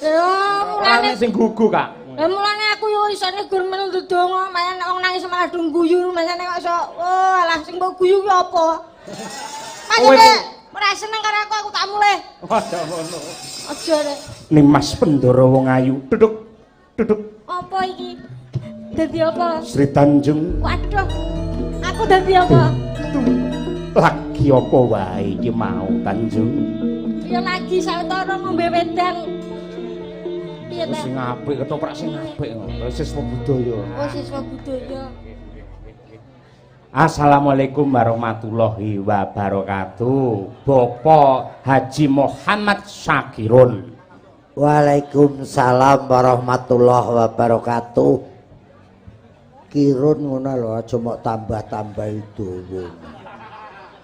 Ya mulane sing gugu, Kak. Lah mulane aku yo isone gur melu ndonga, malah nek wong nangis malah do guyu, masane kok iso oh alah sing mbok guyu ki apa? Pancene ora seneng karo aku tak mulih. Aja ngono. Aja rek. Nimas Pendara wong ayu, duduk. Duduk. Apa iki? Dadi apa? Sri Tanjung. Waduh. Aku dadi apa? Lagi apa wae iki mau Tanjung? Ya lagi sawetara ngombe wedang. Piye ta? Sing apik ketoprak sing apik ngono. Siswa budaya. Oh, siswa budaya. Assalamualaikum warahmatullahi wabarakatuh. Bapak Haji Muhammad Syakirun. Waalaikumsalam warahmatullahi wabarakatuh. Kirun ngono lho, aja mok tambah-tambahi dawa.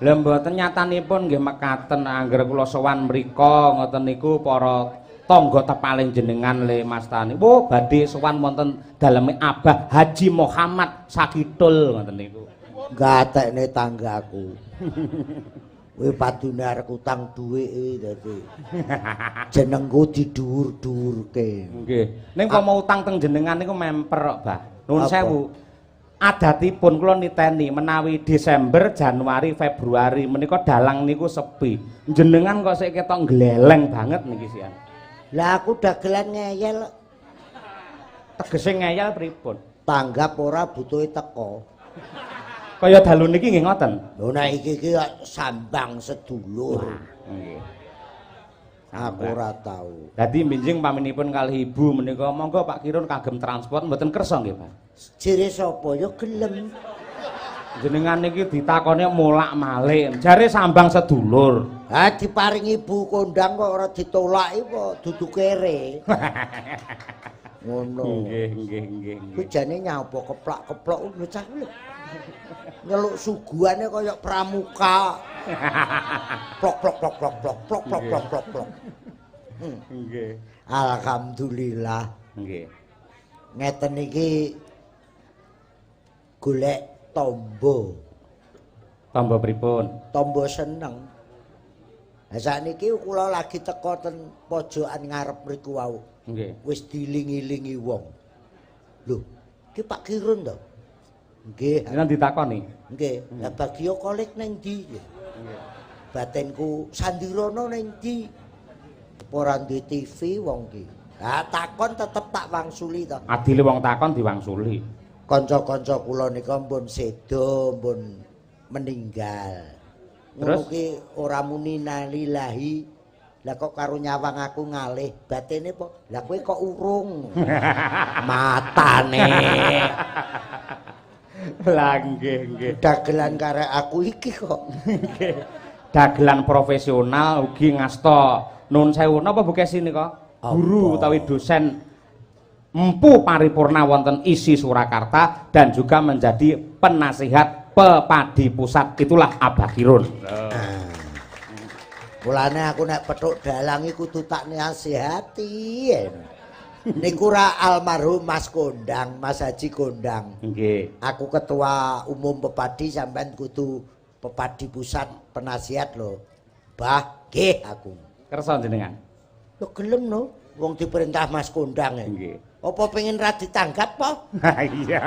Lha mboten nyatanipun nggih mekaten angger kula sowan mriko ngoten niku para tangga tepaling jenengan le Mas Tani. Wo badhe sowan wonten daleme Abah Haji Muhammad Sakitul ngoten niku. Gatekne tanggaku. Kuwi padune arep utang dhuwit dadi. Jenengku didhuwur-dhuwurke. Nggih. Ning umpama utang teng jenengan niku memper kok, Bah. Nuwun sewu. Adatipun kula niteni menawi Desember, Januari, Februari menika dalang niku sepi. Jenengan kok sik ketok gleleng banget niki sian. Lah aku dagelan ngeyel. Tegese ngeyel pripun? Tanggap ora butuhe teko. Kaya dalu niki nggih ngoten. Lho nek iki iki sambang sedulur. Nggih. Aku ora tau. Dadi benjing paminipun kalih ibu menika monggo Pak Kirun kagem transport mboten kersa nggih, Pak. Jere sapa ya gelem. Jenengan niki ditakoni molak-malik. Jare sambang sedulur. Ha diparingi ibu kondang kok ora ditolaki apa dudu kere. Ngono. Nggih, nggih, nggih. Kuwi jane nyapa keplak-keplok bocah lho. Nyeluk suguhane kaya pramuka. Plok plok plok plok plok plok plok plok plok plok. Nggih. Alhamdulillah. Nggih. Ngeten iki golek tombo. Tombo pripun? Tombo seneng. Lah sakniki kula lagi teko ten pojokan ngarep mriku wau. Nggih. Wis dilingi-lingi wong. Lho, iki Pak Kirun to? Nggih. Jenengan ditakoni? Nggih. Lah Bagio Kolik ning ndi? Nggih. Batinku Sandirono ning ndi? Ora duwe TV wong ki. Lah takon tetep tak wangsuli to. Adile wong takon diwangsuli. Kanca-kanca kula nika mpun sedo, mpun meninggal. Ngono ki ora muni nalilahi. Lah kok karo nyawang aku ngalih, batine po. Lah kowe kok urung. Matane. Lah nggih, nggih. Dagelan karek aku iki kok. Nggih. Dagelan profesional ugi ngasta nun sewu napa Bu Kesi nika? Guru utawi dosen Empu Paripurna wonten ISI Surakarta dan juga menjadi penasihat Pepadi Pusat. Itulah Abah Kirun. Mulane aku nek petuk dalang iku kudu tak nasihati. Niku ra almarhum Mas Kondang, Mas Haji Kondang. Nggih. Aku ketua umum Pepadi sampean kudu Pepadi Pusat penasihat lho. Bah, nggih aku. Kersa jenengan? Lho gelem no, wong diperintah Mas Kondang. Nggih. Apa pengen ra ditanggap po? Iya.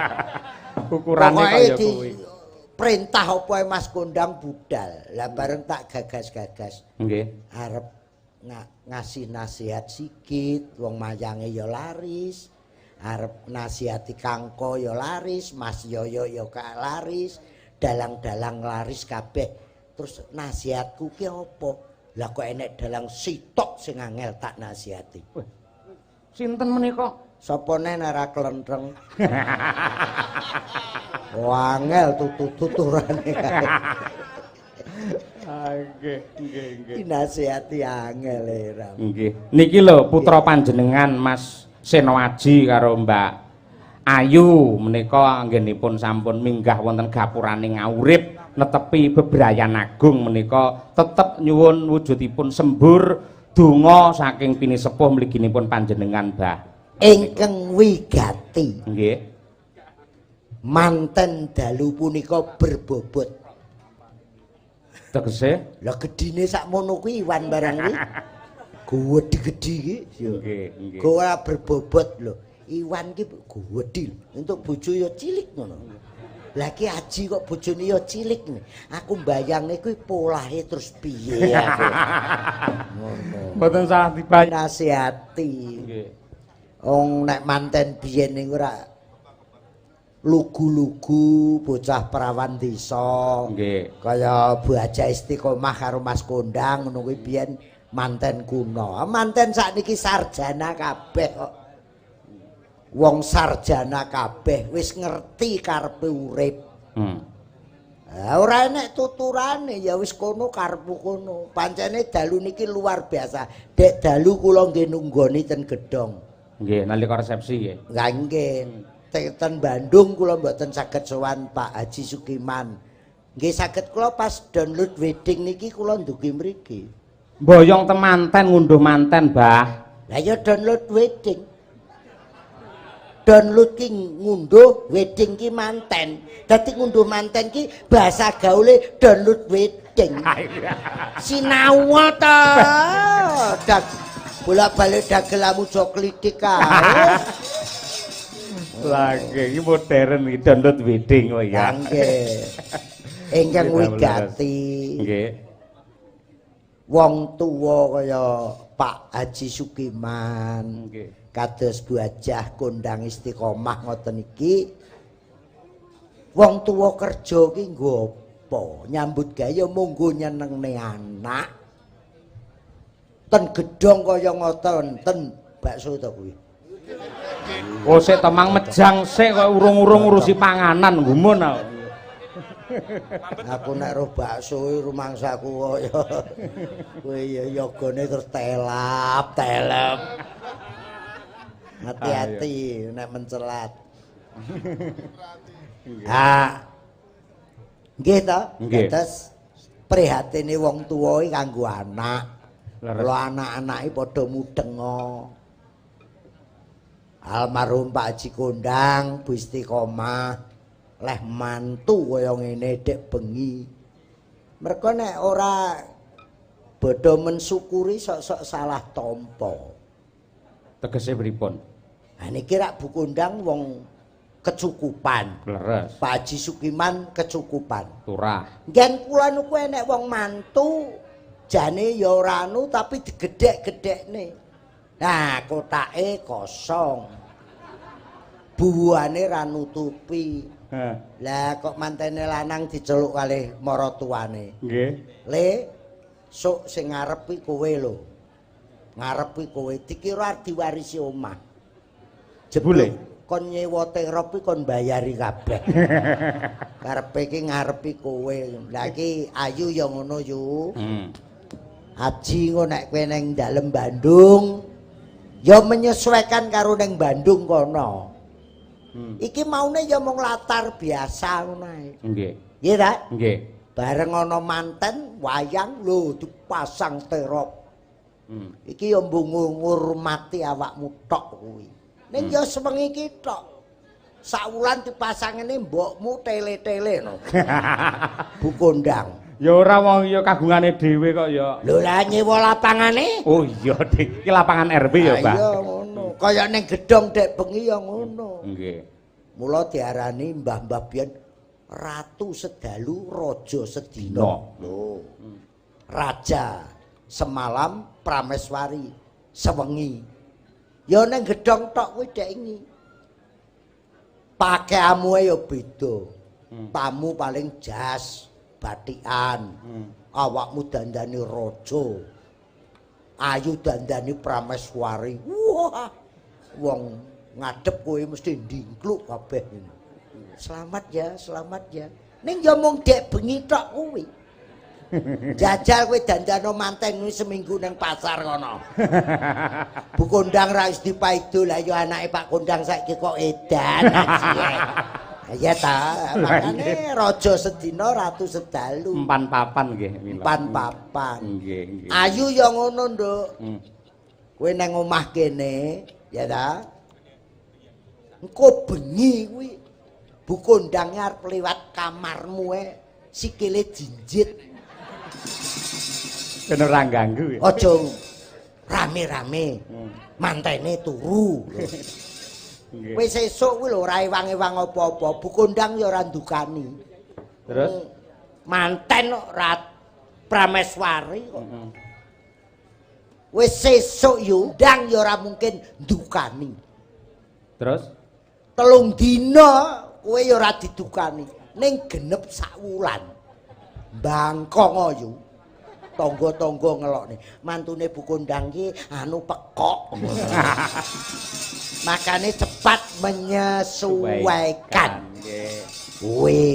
Ukurane kaya kuwi. Perintah apa Mas Kondang budal. Lah bareng tak gagas-gagas. Nggih. Arep ngasih nasihat sikit, wong mayange ya laris. Arep nasihati Kangko ya laris, Mas Yoyo ya laris, dalang-dalang laris kabeh. Terus nasihatku ki apa? Lah kok enek dalang sitok sing angel tak nasihati. Sinten menika? Sapa neh ora klentreng. Wangel tutut-tuturane. Nggih, nggih, nggih. Dinasihati angel e. Nggih. Niki lho putra panjenengan Mas Seno Aji karo Mbak Ayu menika anggenipun sampun minggah wonten gapurane Ngaurip netepi bebrayan agung menika tetep nyuwun wujudipun sembur donga saking pinisepuh mliginipun panjenengan, Bah. Ingkang wigati. Nggih. Manten dalu punika berbobot. Tegese? Lah gedine sakmono kuwi Iwan barang kuwi. Gedhi-gedhi iki. Nggih, nggih. Ora berbobot lho. Iwan ki gedhi. Entuk bojo ya cilik ngono. Lah ki Aji kok bojone ya cilik. Aku mbayangne kuwi polahe terus piye aku. Ngono. Mboten salah dibayang. Nasihati. Nggih. Wong nek manten biyen niku ora lugu-lugu bocah perawan desa. Nggih. Kaya Bu Haja Istiqomah karo Mas Kondang ngono kuwi biyen manten kuno. Manten sakniki sarjana kabeh kok. Wong sarjana kabeh wis ngerti karepe urip. Ora enek tuturane ya wis kono karepmu kono. Pancene dalu niki luar biasa. Dek dalu kula nggih nunggoni ten gedhong. Nggih, nalika resepsi nggih. Lah nggih. Ten Bandung kula mboten saged sowan Pak Haji Sukiman. Nggih saged kula pas download wedding niki kula ndugi mriki. Boyong temanten ngunduh manten, Mbah. Lah ya download wedding. Download ki ngunduh, wedding ki manten. Dadi ngunduh manten ki bahasa gaule download wedding. Sinau ta. Dag bolak-balik dagelamu jo klitik kae. Lah nggih iki modern iki download wedding kok ya. Nggih. Ingkang wigati. Nggih. Wong tuwa kaya Pak Haji Sukiman. Nggih. Kados Bu Hajah Kondang Istiqomah ngoten iki. Wong tuwa kerja ki nggo apa? Nyambut gawe ya monggo nyenengne anak. Ten gedhong kaya ngoten, ten bakso to kuwi. Oh sik to mang mejang sik kok urung-urung ngurusi panganan gumun aku. Aku nek roh bakso rumangsaku kaya kowe ya yogane terus telap, telep. Hati-hati nek mencelat. Ha. Nggih to? Terus prihatine wong tuwa iki kanggo anak. Kula anak-anake padha mudhenga. Almarhum Pak Haji Kondang, Bu Istiqomah, leh mantu kaya ngene dek bengi. Mergo nek ora bodho mensyukuri sok-sok salah tampa. Tegese pripun? Ha niki rak Bu Kondang wong kecukupan. Leres. Pak Haji Sukiman kecukupan. Turah. Nggen kula niku enek wong mantu jane ya ora anu tapi digedhek-gedhekne. Nah, kotake kosong. Buwane ra nutupi. Lah kok mantene lanang diceluk kalih maratuwane. Nggih. Le, sok sing ngarep kuwi kowe lho. Ngarep kuwi kowe dikira arep diwarisi omah. Jebule kon nyewa terop kuwi kon bayari kabeh. Karepe iki ngarepi kowe. Lah iki ayu ya ngono yu. Aji engko nek kowe ning dalem Bandung ya menyesuaikan karo ning Bandung kono. Iki maune ya mung latar biasa ngono ae. Nggih. Nggih ta? Nggih. Bareng ana manten wayang lho dipasang terop. Iki ya mbung ngurmati awakmu tok kuwi. Ning ya sewengi iki tok. Sawulan dipasangene mbokmu tele-tele no. Bu Kondang. Ya ora wong ya kagungane dhewe kok ya. Lho lah nyewa lapangane? Oh iya, Dik. Iki lapangan RW ya, Pak. Iya ngono. Kaya ning gedhong dek bengi ya ngono. Nggih. Mula diarani mbah-mbah biyen ratu sedalu, raja sedina. Lho. Raja semalam, prameswari sewengi. Ya ning gedhong tok kuwi dek ingi. Pakaianmu ya beda. Tamu paling jas, batikan. Awakmu dandani raja. Ayu dandani prameswari. Wah. Wong ngadep kowe mesti ndingkluk kabeh. Selamat ya, selamat ya. Ning ya mung dek bengi tok kuwi. Jajal kowe dandano manten kuwi seminggu nang pasar kono. Bu Kondang ra wis dipaido lah ya anake Pak Kondang saiki kok edan aji. Ya ta, makane raja sedina ratu sedalu. Empan papan nggih. Empan papan. Nggih, nggih. Ayu ya ngono, Nduk. Kowe nang omah kene, ya ta? Engko bengi kuwi Bu Kondang arep liwat kamarmu e sikile jinjit. Ben ora ganggu ya. Aja Rame-rame. Mantene turu. Wis esuk kuwi lho ora ewang-ewang apa-apa, Bu Kondang ya ora ndukani. Terus manten kok ora Prameswari kok. Wis sesuk yo ndang ya ora mungkin ndukani. Terus 3 dina kowe ya ora didukani, ning genep sak wulan. Bangkong yo. Tangga-tangga ngelokne. Mantune Bu Kondang ki anu pekok. Makane cepat menyesuaikan. Nggih. Kuwi.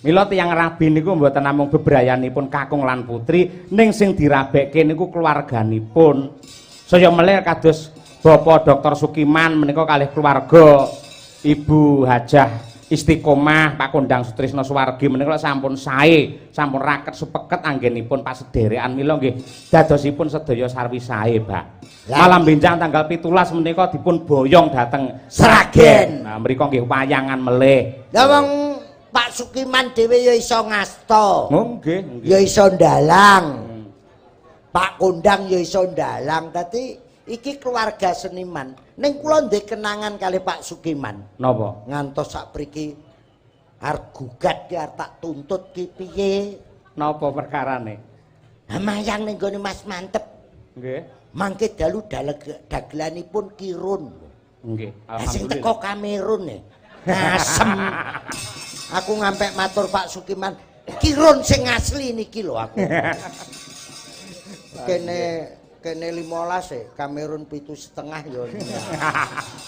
Mila tiyang rabi niku mboten namung bebrayanipun kakung lan putri, ning sing dirabekke niku keluarganipun. Saya melih kados Bapak Dr. Sukiman menika kalih keluarga Ibu Hajah Istiqomah Pak Kondang Sutrisno Suwargi menika sampun sae, sampun raket supeket anggenipun pasederekan mila nggih dadosipun sedaya sarwi sae, Pak. Malam benjang tanggal 17 menika dipun boyong dhateng Sragen. Nah, mriku nggih wayangan melih. Lah wong Pak Sukiman dhewe ya iso ngasta. Oh nggih, nggih. Ya iso ndalang. Pak Kondang ya iso ndalang. Dadi iki keluarga seniman. Ning kula ndek kenangan kali Pak Sukiman. Napa? Ngantos sapriki arep gugat ki arep tak tuntut ki piye? Napa perkarane? Ha mayang ning gone Mas Mantep. Nggih. Mangke dalu dagelanipun Kirun. Nggih, alhamdulillah. Sing teko Kamerun e. Asem. Aku ngampe matur Pak Sukiman, Kirun sing asli niki lho aku. Kene 15 e, Kamerun 7,5 ya.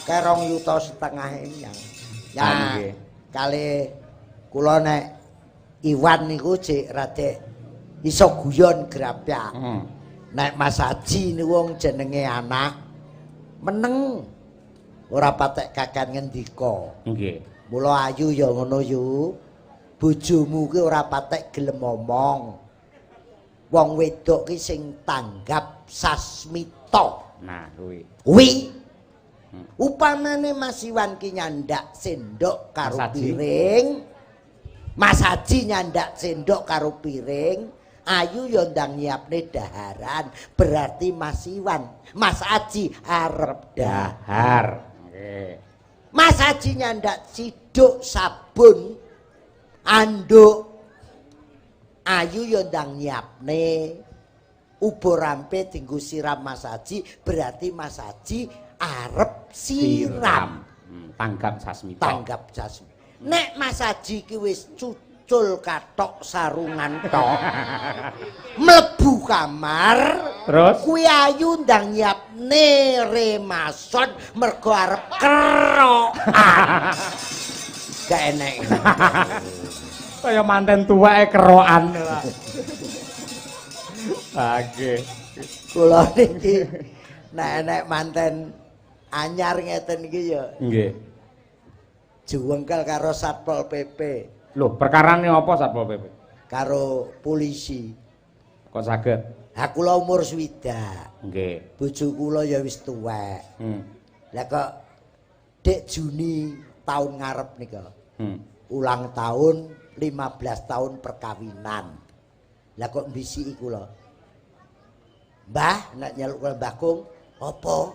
Kae 2,5 juta nyang. Ya, kali kula nek Iwan niku jek rada iso guyon grapyak. Nek Mas Aji niku wong jenenge anak meneng ora patek kakan ngendika. Nggih. Mula ayu ya ngono yu. Bojomu ki ora patek gelem omong. Wong wedok ki sing tanggap sasmita. Nah, kuwi. Kuwi. Upamane Mas Iwan ki nyandak sendok karo piring. Mas Haji nyandak sendok karo piring, Ayu ya ndang nyiapne daharan. Berarti Mas Iwan, Mas Haji arep dahar. Nggih. Mas Haji nyandak ciduk sabun anduk. Ayu ya ndang nyiapne ubo rampe dinggo siram Mas Haji, berarti Mas Haji arep siram. Tanggap sasmita. Tanggap sasmita. Nek Mas Haji ki wis cucul kathok sarungan tok, mlebu kamar, terus kuwi Ayu ndang nyiapne remason mergo arep kerokan. Gak enek. Kaya manten tuweke kerokan. Nggih. Kula niki nek enek manten anyar ngeten iki ya. Nggih. Juwengkel karo Satpol PP. Lho, perkarane apa Satpol PP? Karo polisi. Kok saged? Ha kula umur 60. Nggih. Bojo kula ya wis tuwek. Lah kok Dek Juni taun ngarep nika. Ulang tahun 15 tahun perkawinan. Lah kok mbisiki kula. Mbah, nek nyeluk kula Mbah Kung, apa?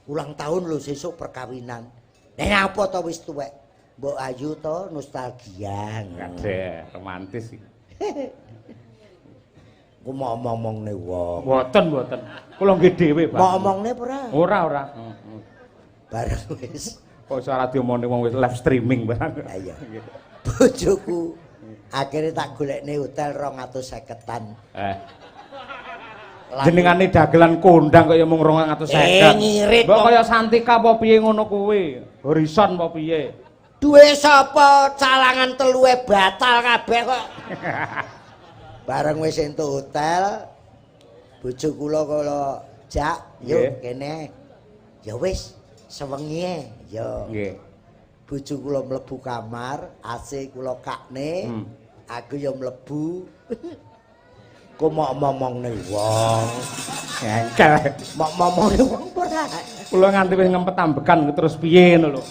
Ulang tahun lho sesuk perkawinan. Nek apa to wis tuwek? Mbok Ayu to nostalgia. Ngadeh, romantis iki. Ku mau omongne wong. Mboten, mboten. Kula nggih dhewe, Pak. Mau omongne apa ora? Ora, ora. Bareng wis. Kok iso ora diomongne wong wis live streaming barang. Ha iya. Bojoku akhirnya tak golekne hotel 250-an. Jenengane dagelan kondang kaya mung 250. Ngirit. Mbok kaya Santika apa piye ngono kuwi? Horizon apa piye? Duwe sapa calangan teluwe batal kabeh kok. Bareng wis entuk hotel, bojo kula kula jak, yuk kene. Ya wis, sewengi ya. Nggih. Bojo kula mlebu kamar, AC kula kakne, aku ya mlebu. Ku mau ngomongne wong. Engkel. Mau ngomongne wong ora. Kula nganti wis ngempet ambekan terus piye ngono lho.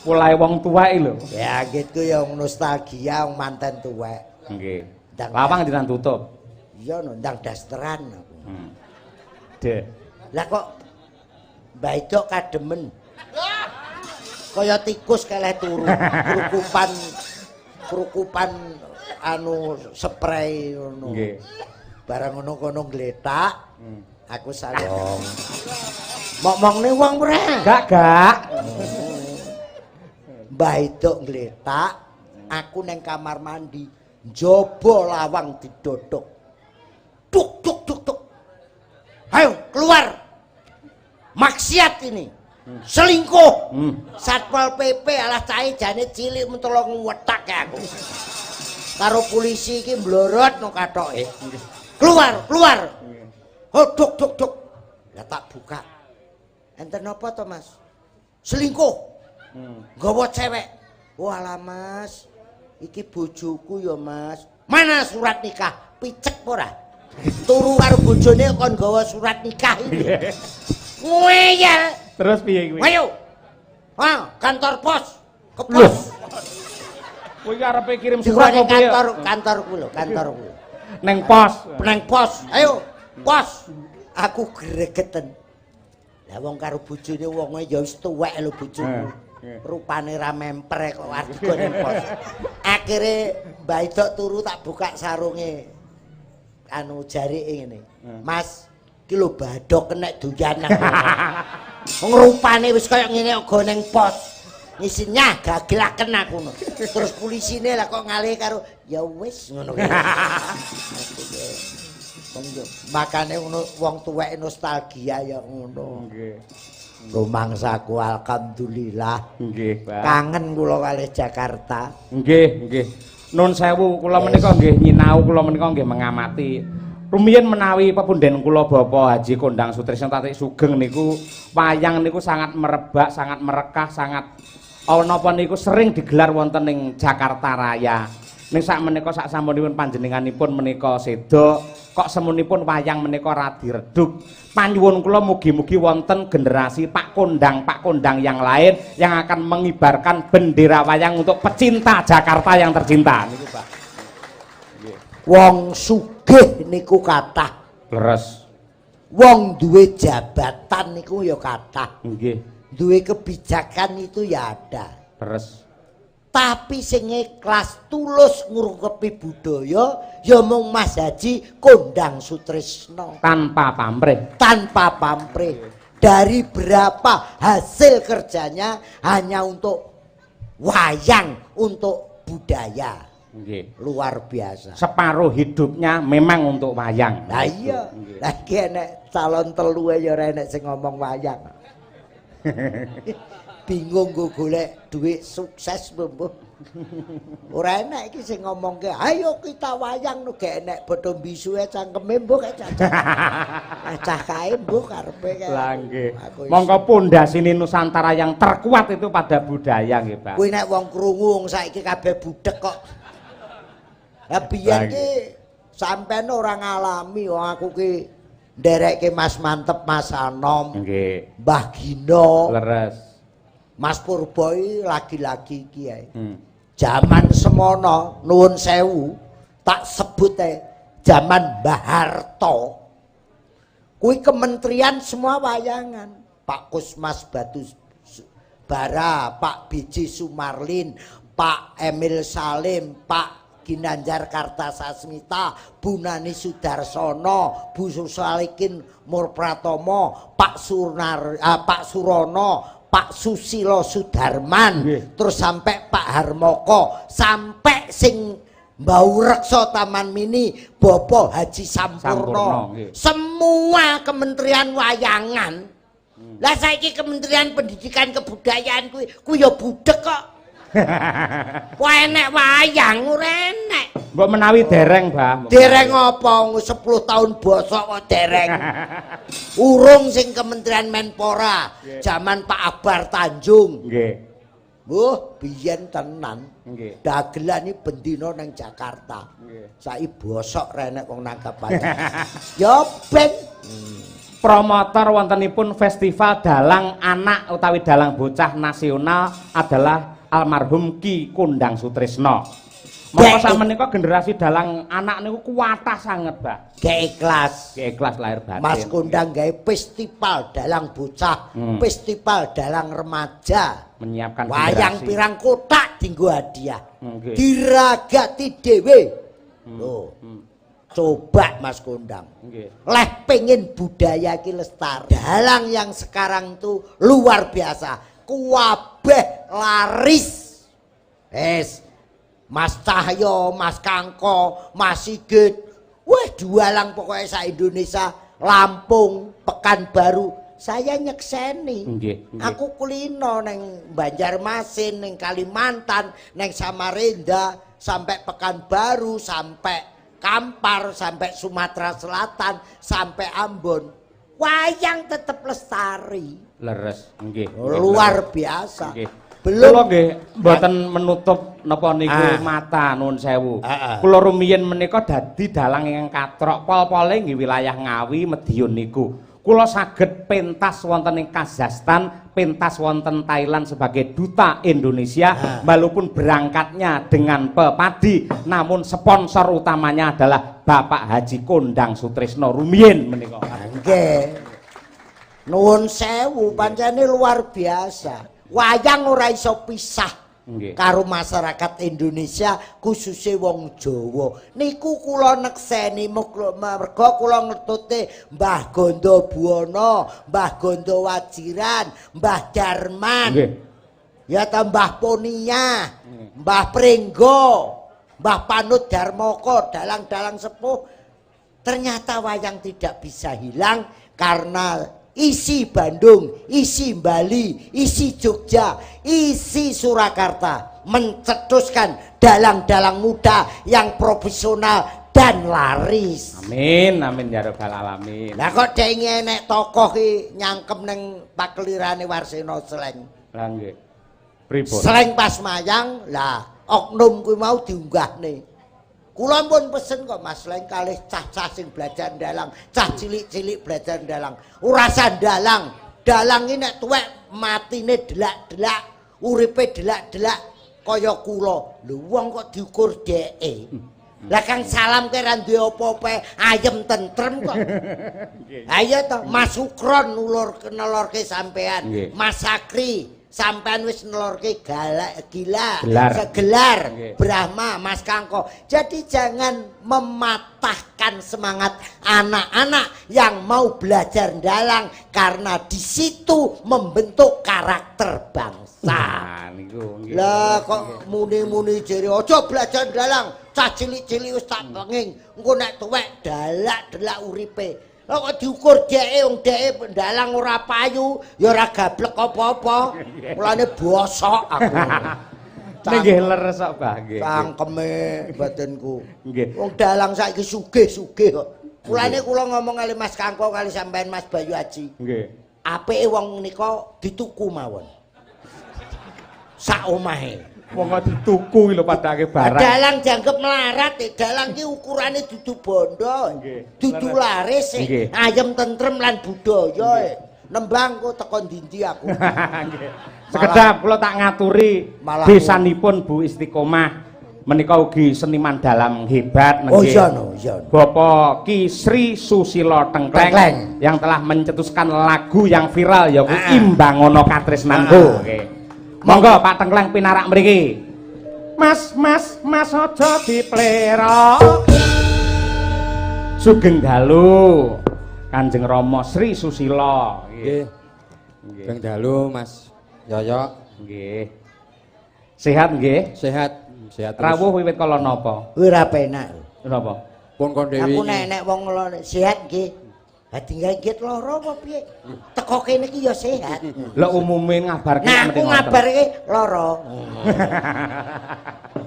Polahe wong tuwek lho. Ya gitu ya nostalgia wong manten tuwek. Nggih. Lawang jenengan tutup. Iya no, ndang dasteran aku. Dek. Lah kok Mbah Idok kademen. Kaya tikus keleh turu, krukupan anu spray ngono. Nggih. Barang ngono kono ngletak. Aku salong. Momongne wong ora. Gak, gak. Mbah Idok ngletak, aku neng kamar mandi, njaba lawang didodok. Duk duk duk duk. Ayo keluar. Maksiat ini. Selingkuh. Satpol PP alah cahe jane cilik mentolo ngwetak aku. Karo polisi iki mblorot no kathoke. Keluar, keluar. Oh duk duk duk. Lah tak buka. Enten apa to, Mas? Selingkuh. Nggawa cewek. Walah, Mas. Iki bojoku ya, Mas. Mana surat nikah? Picek ora? Turu karo bojone kon nggawa surat nikah iki. Ngeyel. Terus piye kuwi? Ayo. Ah, kantor pos. Ke pos. Kowe iki arepe kirim surat apa piye? Kantor, kantorku lho, kantorku. Neng pos. Neng pos. Ayo, pos. Aku gregeten. Lah wong karo bojone wonge ya wis tuwek lho bojoku. Rupane ra memper kok arep ning pos. Akhire Mbah Idok turu tak buka sarunge. Anu jarike ngene. Mas, iki lho badhok kenek doyan aku. Wong rupane wis kaya ngene kok neng pos. Ngisinya gaglaken aku ngono. Terus polisine lah kok ngalih karo ya wis ngono kuwi. Makane ngono wong tuwek nostalgia ya ngono. Nggih. Rumangsaku alhamdulillah. Nggih, Pak. Kangen kula kalih Jakarta. Nggih, nggih. Nun sewu kula menika nggih nyinau, kula menika nggih mengamati. Rumiyin menawi pepunden kula Bapak Haji Kondang Sutrisno Tatik Sugeng niku wayang niku sangat merebak, sangat merekah, sangat napa niku sering digelar wonten ing Jakarta Raya. Ning sak menika sak sampunipun panjenenganipun menika seda, kok semunipun wayang menika radi redup. Panyuwun kula mugi-mugi wonten generasi Pak Kondang yang lain yang akan mengibarkan bendera wayang untuk pecinta Jakarta yang tercinta niku, Pak. Nggih. Wong sugih niku kathah. Leres. Wong duwe jabatan niku ya kathah. Nggih. Duwe kebijakan itu ya ada. Leres. Tapi sing ikhlas tulus ngrungkepi budaya ya mung Mas Haji Kondang Sutrisno. Tanpa pamrih. Tanpa pamrih. Dari berapa hasil kerjanya hanya untuk wayang, untuk budaya. Nggih. Luar biasa. Separuh hidupnya memang untuk wayang. Lah iya. Lah iki enek calon telu ya ora enek sing ngomong wayang. Bingung nggo golek dhuwit sukses mbuh. Ora enek iki sing ngomongke, ayo kita wayang nu gak enek bodho bisuwe cangkeme mbuh kae cacah. Cacah kae mbuh karepe kae. Lah nggih. Mongko pondasine Nusantara yang terkuat itu pada budaya nggih, Pak. Kuwi nek wong krungu wong saiki kabeh budhek kok. Lah biyen ki sampean ora ngalami wong aku ki nderekke Mas Mantep, Mas Anom. Nggih. Mbah Gino. Leres. Mas Purbo lagi-lagi iki ae. Jaman semono nuwun sewu tak sebut ae jaman Mbah Harto. Kuwi kementerian semua wayangan. Pak Kusmas Batu Bara, Pak B.J. Sumarlin, Pak Emil Salim, Pak Ginanjar Kartasasmita, Bu Nani Sudarsono, Bu Susalikin Murpratomo, Pak Surono, Pak Susilo Sudarman, terus sampai Pak Harmoko, sampai sing Mbau Rekso Taman Mini, Bopo Haji Sampurno. Semua kementerian wayangan. Lah saiki Kementerian Pendidikan Kebudayaan kuwi ya budhek kok. Wah enek wayang ora enek. Mbok menawi dereng, Mbah. Dereng apa 10 tahun bosok kok dereng. Urung sing Kementerian Menpora, jaman Pak Akbar Tanjung. Nggih. Mbuh, biyen tenan. Nggih. Dagelan iki bendina nang Jakarta. Nggih. Saiki bosok ra enek wong nanggap wayang. Ya ben. Promotor wontenipun Festival Dalang Anak utawi Dalang Bocah Nasional adalah almarhum Ki Kondang Sutrisno. Mongko samenika generasi dalang anak niku kuwatah sanget, Pak. Gek ikhlas. Gek ikhlas lahir batin. Mas Kondang gawe festival dalang bocah, festival dalang remaja. Menyiapkan wayang generasi. Pirang kotak dinggo hadiah. Nggih. Diragati dhewe. Lho. Coba Mas Kondang. Nggih. Leh pengen budaya iki lestari. Dalang yang sekarang tuh luar biasa. Kuwabeh laris. Es Mas Cahyo, Mas Kangko, Mas Sigit. Wah, dalang pokoknya sa Indonesia, Lampung, Pekanbaru. Saya nyekseni. Nggih, nggih. Aku kulino neng Banjarmasin, neng Kalimantan, neng Samarinda, sampai Pekanbaru, sampai Kampar, sampai Sumatera Selatan, sampai Ambon. Wayang tetep lestari. Leres, nggih. Luar biasa. Nggih. Belum Kula nggih mboten menutup napa niku mata, nuwun sewu. Kula rumiyin menika dadi dalang ingkang katrok pol-pole nggih wilayah Ngawi, Madiun niku. Kula saged pentas wonten ing Kazakhstan, pentas wonten Thailand sebagai duta Indonesia, walaupun berangkatnya dengan pepadi, namun sponsor utamanya adalah Bapak Haji Kondang Sutrisno rumiyin menika. Nggih. Nuwun sewu, pancene luar biasa. Wayang ora iso pisah karo masyarakat Indonesia, khususnya wong Jawa. Niku kula nekseni mergo kula ngetute Mbah Gondo Buwono, Mbah Gondo Wajiran, Mbah Darman. Ya ta Mbah Ponia, Mbah Pringgo, Mbah Panut Darmoko, dalang-dalang sepuh. Ternyata wayang tidak bisa hilang karena isi Bandung, isi Bali, isi Jogja, isi Surakarta mencetuskan dalang-dalang muda yang profesional dan laris. Amin, amin ya rabbal alamin. Lah kok dhek enek tokoh ki nyangkem ning pakelirane Warseno Sleng. Lah nggih. Pripun? Sleng pas mayang, lah oknum kuwi mau diunggahne. Kula pun pesen kok Mas Sleng kalih cah-cah sing belajar dalang, cah cilik-cilik belajar dalang. Ora usah dalang. Dalang iki nek tuwek matine delak-delak, uripe delak-delak kaya kula. Lho wong kok diukur dheke. Lah kang salam ke ra duwe apa-apa, ayem tentrem kok. Ayo to, Mas Sukron nulur nelorke sampean, Mas Sakri sampean wis nelorke galak gila, segelar, Brahma, Mas Kangko. Jadi jangan mematahkan semangat anak-anak yang mau belajar dalang karena di situ membentuk karakter bangsa. Nah, niku nggih. Lah kok muni-muni jere aja belajar dalang, cah cilik-cilik wis tak penging, engko nek tuwek dalak-delak uripe. Lah kok diukur dheke wong dheke dalang ora payu, ya ora gablek apa-apa. Mulane bosok aku. Nggih leres kok, Mbah nggih. Cangkeme batinku. Nggih. Wong dalang saiki sugih-sugih kok. Mulane kula ngomong kali Mas Kangko kali sampean Mas Bayu Aji. Nggih. Apike wong nika dituku mawon. Sak omahe. Wong kok dituku iki lho padake barang. Dalang dianggep melarat, dalang ki ukurane dudu bondo, dudu laris, ayem tentrem lan budaya. Nembang kok teko ndi-ndi aku. Nggih. Sekedap kula tak ngaturi besanipun Bu Istiqomah menika ugi seniman dalang hebat nggih. Oh iya no, iya. Bapak Ki Sri Susilo Tengkleng yang telah mencetuskan lagu yang viral ya ku Imbangono Katresnanku. Nggih. Monggo Pak Tengkleng pinarak mriki. Mas, mas, mas aja diplera. Sugeng dalu Kanjeng Rama Sri Susilo. Nggih. Sugeng dalu Mas Yoyo. Nggih. Sehat nggih? Sehat, sehat. Rawuh wiwit kala napa? Ora penak. Napa? Pun kon dhewe. Aku nek wong sehat nggih. Ha tinggal nggih lara apa piye? Teko kene iki ya sehat. Lah umume ngabarke nek aku ngabarke lara.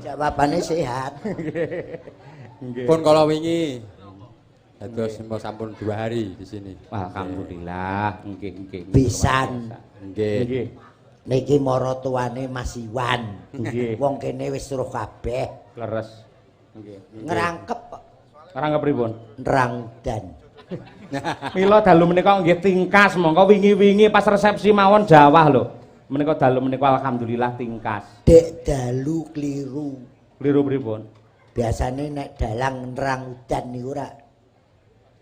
Jawabane sehat. Nggih. Pun kala wingi. Dados sampun 2 hari di sini. Alhamdulillah, nggih nggih. Pisan. Nggih. Niki maratuwane Mas Iwan. Nggih. Wong kene wis roh kabeh. Leres. Nggih. Ngrangkep kok. Ngrangkep pripun? Nrangdan. Mila dalu menika nggih tingkas, mongko wingi-wingi pas resepsi mawon jawah lho. Menika dalu menika alhamdulillah tingkas. Dek dalu kliru. Kliru pripun? Biasane nek dalang nerang udan niku ora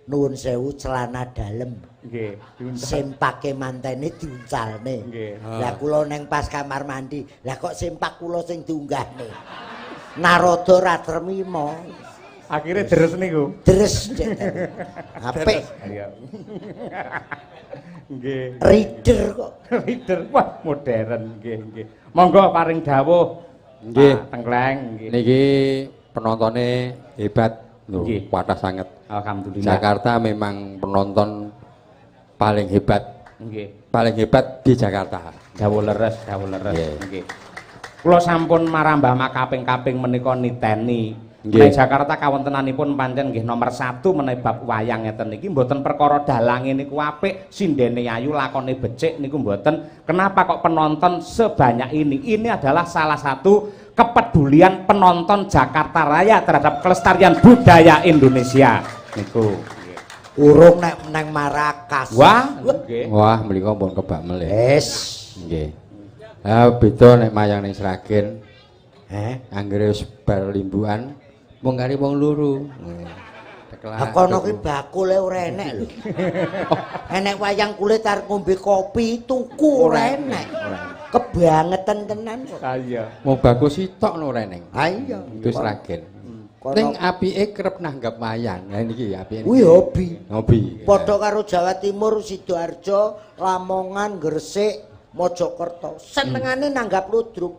nuwun sewu celana dalem. Nggih, diuncal. Sempake mantene diuncalne. Nggih. Lah kula neng pas kamar mandi, lah kok sempak kula sing diunggahne. Naroda ra tremima. Akhire deres niku. Deres cek. Apik. Iya. Nggih. Reader kok. Reader wah modern nggih nggih. Monggo paring dawuh. Nggih. Pak Tengkleng nggih. Niki penontonnya hebat lho, kathah sanget. Alhamdulillah. Jakarta memang penonton paling hebat. Nggih. Paling hebat di Jakarta. Dawuh leres, dawuh leres. Nggih. Kula sampun marambah makaping-kaping menika niteni. Nggih. Nek Jakarta kawontenanipun pancen nggih nomor 1 menawi bab wayang ngeten niki mboten perkara dalange niku apik, sindene ayu, lakone becik niku mboten. Kenapa kok penonton sebanyak ini? Ini adalah salah satu kepedulian penonton Jakarta Raya terhadap kelestarian budaya Indonesia niku. Urung nek nang Marrakas. Wah, nggih. Wah, mriku pun kebak melih. Wis. Nggih. Ah beda nek mayang ning Sragen. Heh, anggere wis bar limbukan mung kari wong loro. Ha kono ki bakule ora enek lho. Enek wayang kulit arep ngombe kopi tuku ora enek. Kebangetan tenan kok. Ha iya. Mung bakul sitok no ora eneng. Ha iya. Itu Sragen. Ning apike kerep nanggap wayang. Lah niki apike. Kuwi hobi. Hobi. Padha karo Jawa Timur, Sidoarjo, Lamongan, Gresik, Mojokerto. Senengane nanggap ludruk.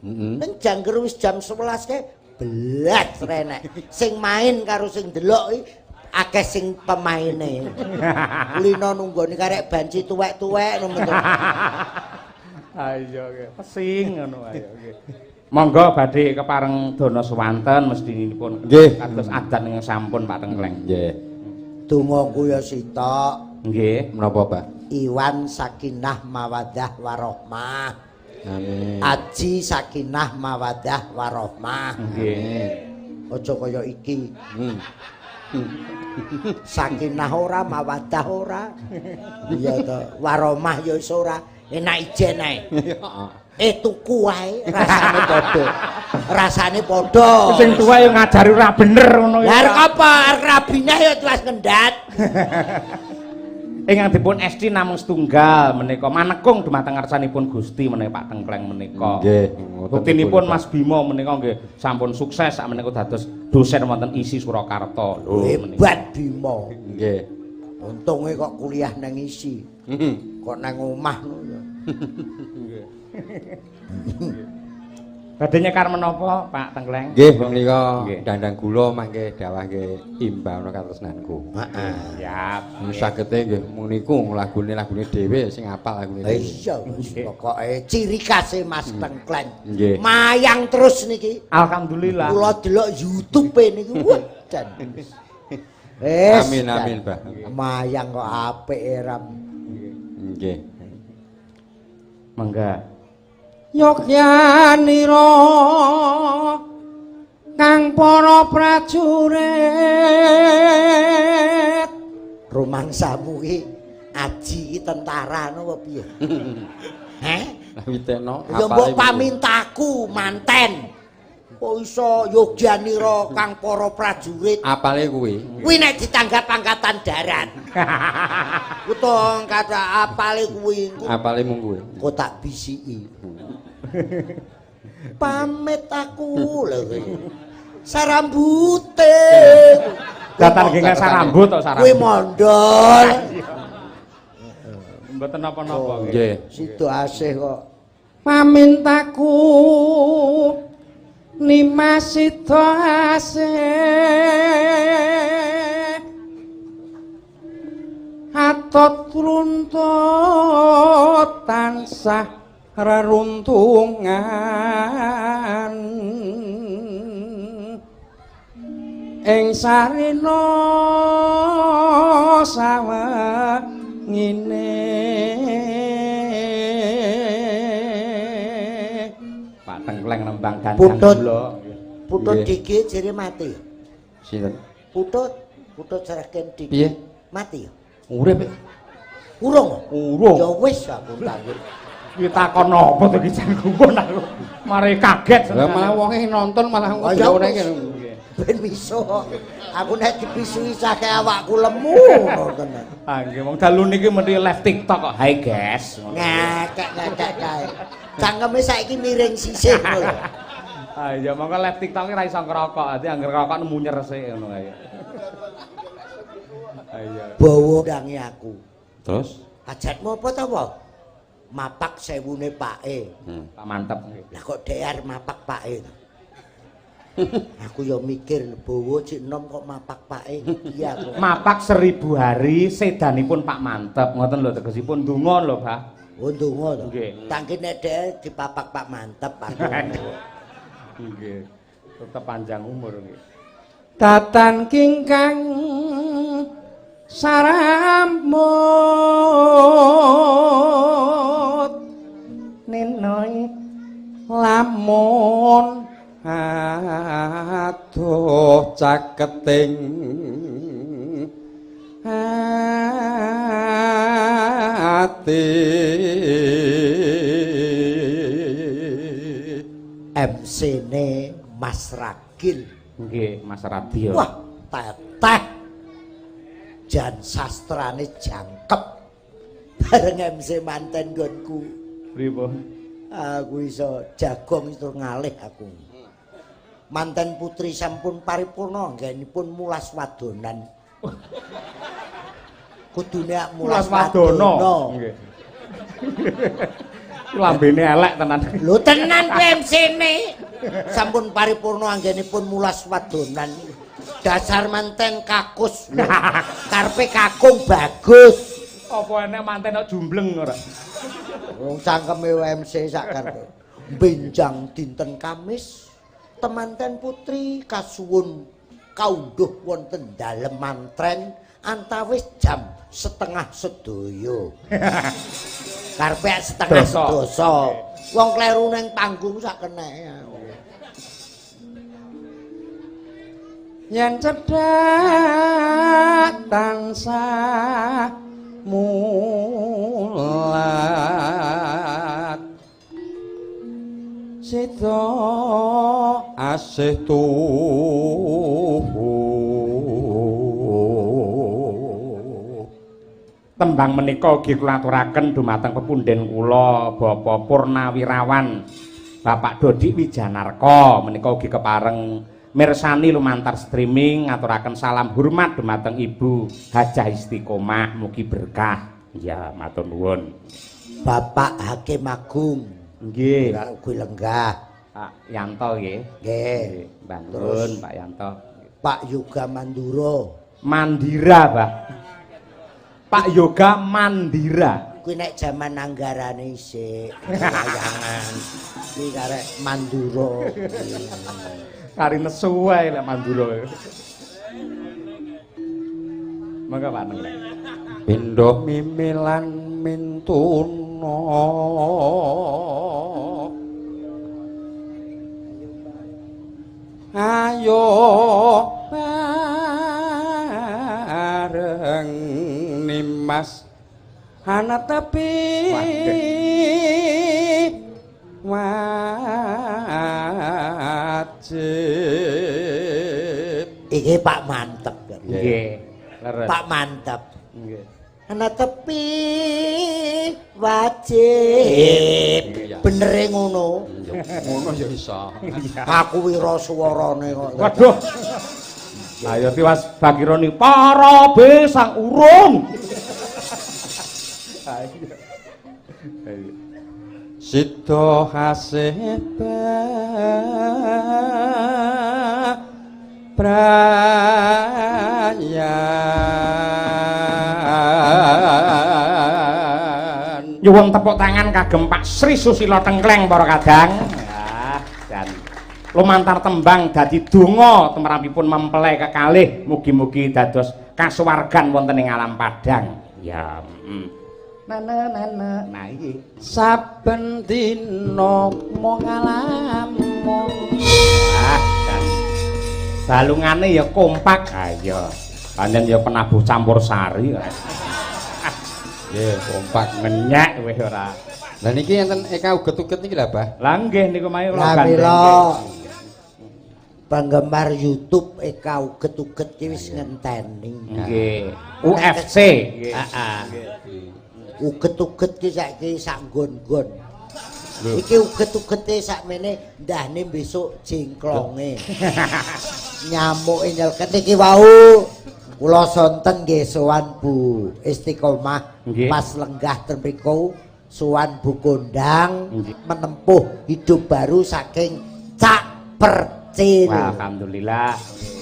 Heeh. Ning jangger wis jam 11 kae belas renek. Sing main karo sing delok iki akeh sing pemaine. Kulino nunggoni karek banci tuwek-tuwek ngono to. Ayo nggih, pesing ngono ayo nggih. Monggo badhe kepareng dana swanten mestinipun kados adat ingkang sampun Pak Tengkleng. Nggih. Dongaku ya sitok. Nggih. Menapa, Pak? Iwan sakinah mawaddah warohmah. Amin. Aji sakinah mawaddah warohmah. Nggih. Aja kaya iki. Sakinah ora, mawaddah ora. Iya to. Warohmah ya iso ora. Enak ijen ae. Tuku wae rasane padha. Rasane padha. Sing tuwa ya ngajari ora bener ngono ya. Lah arep apa? Arep rabine ya tuwas ngendat. Ingkang dipun esti namung setunggal menika manekung dumateng ngarsanipun Gusti menika Pak Tengkleng menika. Nggih. Buktinipun Mas Bimo menika nggih sampun sukses sak menika dados dosen wonten ISI Surakarta. Lho hebat Bimo. Nggih. Untunge kok kuliah nang ISI. Kok nang omah ngono. Nggih. Badhe nyekar menapa Pak Tengkleng? Nggih, menika dandang gula mangke dawah nggih imbang katresnanku. Heeh. Siap. Sagete nggih muniku lagune-lagune dhewe sing apal lagune dhewe. Iya, pokoke ciri khase Mas Tengkleng. Nggih. Mayang terus niki. Alhamdulillah. Kula delok YouTube-e niku wah jan. Wis. Amin amin, Mbah. Mayang kok apik ram. Nggih. Mangga. Yogyanira kang para prajurit. Rumangsamu ki aji ki tentara napa piye? Heh? Lah witekno ya mbok pamintaku manten. Kok iso Yogyanira kang para prajurit? Apale kuwi? Kuwi nek ditanggap angkatan darat. Utawa angkatan apale kuwi. Apale mung kuwi. Kok tak bisiki. Pamit aku lho kuwi. Sarambute. Datan nggih sarambut tok sarambut. Kuwi mondol. Mboten napa-napa nggih. Sida asih kok. Pamintaku Nimas sida asih atot runtut tansah reruntungan ing sarina sawengine. Pak Tengkleng nembang dandang gula. Putut Diki jere mati. Sinten? Putut, Putut Sragen Diki. Piye? Mati ya? Urip. Urung. Urung. Ya wis aku takut. Kuwi takon apa to iki jan gumun aku. Mari kaget. Lah malah wonge nonton malah Ya ora wis. iki. Ben miso. Aku nek dipisui sake awakku lemu ngono tenan. Ah nggih, wong dalu niki mesti live TikTok kok. Hai guys. Ngekek-ngekek kae. Cangkeme saiki miring sisih ngono lho. Ah iya, monggo live TikTok ora iso ngerokok. Dadi anggere ngerokok munyer sik ngono kae. Ah iya. Bawa ndangi aku. Terus hajatmu apa ta, Pak? Mapak sewune pake. Pak mantep nggih. Lah kok dhek arep mapak pake to? Aku ya mikir bowo cik enom kok mapak pake iya aku. Mapak 1000 hari sedanipun Pak Mantep ngoten lho tegesipun donga lho, Pak. Oh ndonga to. Nggih. Tangki nek dhek dipapak Pak Mantep aku. Nggih. Tetep panjang umur nggih. Tatan kingkang saramut ninoy lamun aduh caketing ati. MC-ne Mas Ragil. Nggih, Mas Radil. Wah, teteh. Jan sastrane jangkep. Bareng MC manten nggonku. Pripun? Aku iso jagong iso ngalih aku. Manten putri sampun paripurna anggenipun mulas wadonan. Kudune mulas wadana. Nggih. Lambene elek tenan. Lho tenan kuwi MC-ne. Sampun paripurna anggenipun mulas wadonan. Dasar manten kakus. Karepe kakung bagus. Apa enek manten kok jumbleng ora? Wong cangkeme MC sak karepe. Benjang dinten Kamis temanten putri kasuwun kaundhuh wonten dalem mantren antawis jam 9:30. Karepe 9:30. Wong kleru nang panggung sak keneke. Yen cedhak tansah mulat sida asih tuhu. Tembang menika ugi kula aturaken dumateng pepundhen kula Bapak Purnawirawan Bapak Dodik Wijanarko menika ugi kepareng mirsani lumantar streaming ngaturaken salam hormat dumateng Ibu Hajah Istiqomah mugi berkah. Ya matur nuwun. Bapak Hakim Agung. Nggih. Ugi lenggah. Pak Yanto nggih. Nggih. Mbah nuwun Pak Yanto. Pak Yoga Mandura. Mandira, Pak. Pak Yoga Mandira. Kuwi nek jaman anggarane isih wayangan. Kuwi karek Mandura. Kari nesu wae lek Mandura. Monggo Pak Neng. Pindha mimilan mintuna. Ayo bareng nimas ana tepi wajib. Iki Pak Mantep. Nggih. Pak Mantep. Nggih. Ana tepi wajib. Benere ngono. Ngono ya iso. Aku wira swarane kok. Waduh. Ayo tiwas bakironi para be sang urung. Ayo. Sida hasih brayan. Nyuwun tepuk tangan kagem Pak Sri Susilo Tengkleng para kadang. Ya, dan lumantar tembang dadi donga tumrapipun mempelai kekalih mugi-mugi dados kasuwargan wonten ing alam padang. Ya, Nana nana. Nah iki saben dina mung ngalamun. Ah, dan balungane ya kompak. Ah iya. Pancen ya penabuh campur sari. Nggih, kompak ngenyek wis ora. Lah niki enten eka uget-uget niki lha, Bah. Lah nggih niku mae kula gandeng. Penggemar YouTube Eka Uget-uget ki wis ngenteni. Nggih. UFC. Nggih. Heeh. Uget-uget ki saiki sak nggon-nggon. Iki uget-ugete sakmene ndahne besok jengklonge. Nyamuke nyelket iki wau kula sonten nggih sowan Bu Istiqomah pas lenggah ten mriku sowan Bu Kondang menempuh hidup baru saking Cak Percil. Wah, alhamdulillah.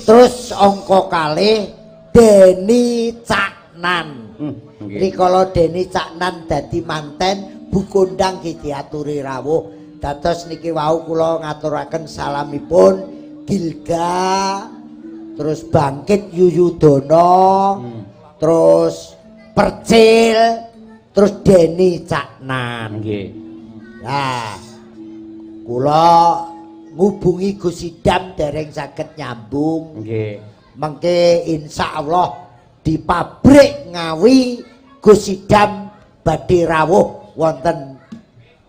Terus angka kalih Deni Caknan. Nggih. Rikala Deni Caknan dadi manten, Bu Kondang nggih diaturi rawuh. Dados niki wau kula ngaturaken salamipun Gilga, terus Bangkit Yuyudono, terus Percil, terus Deni Caknan. Nggih. Nah, kula ngubungi Gus Idam dereng saged nyambung. Nggih. Mengke insyaallah di pabrik Ngawi Gus Idam badhe rawuh wonten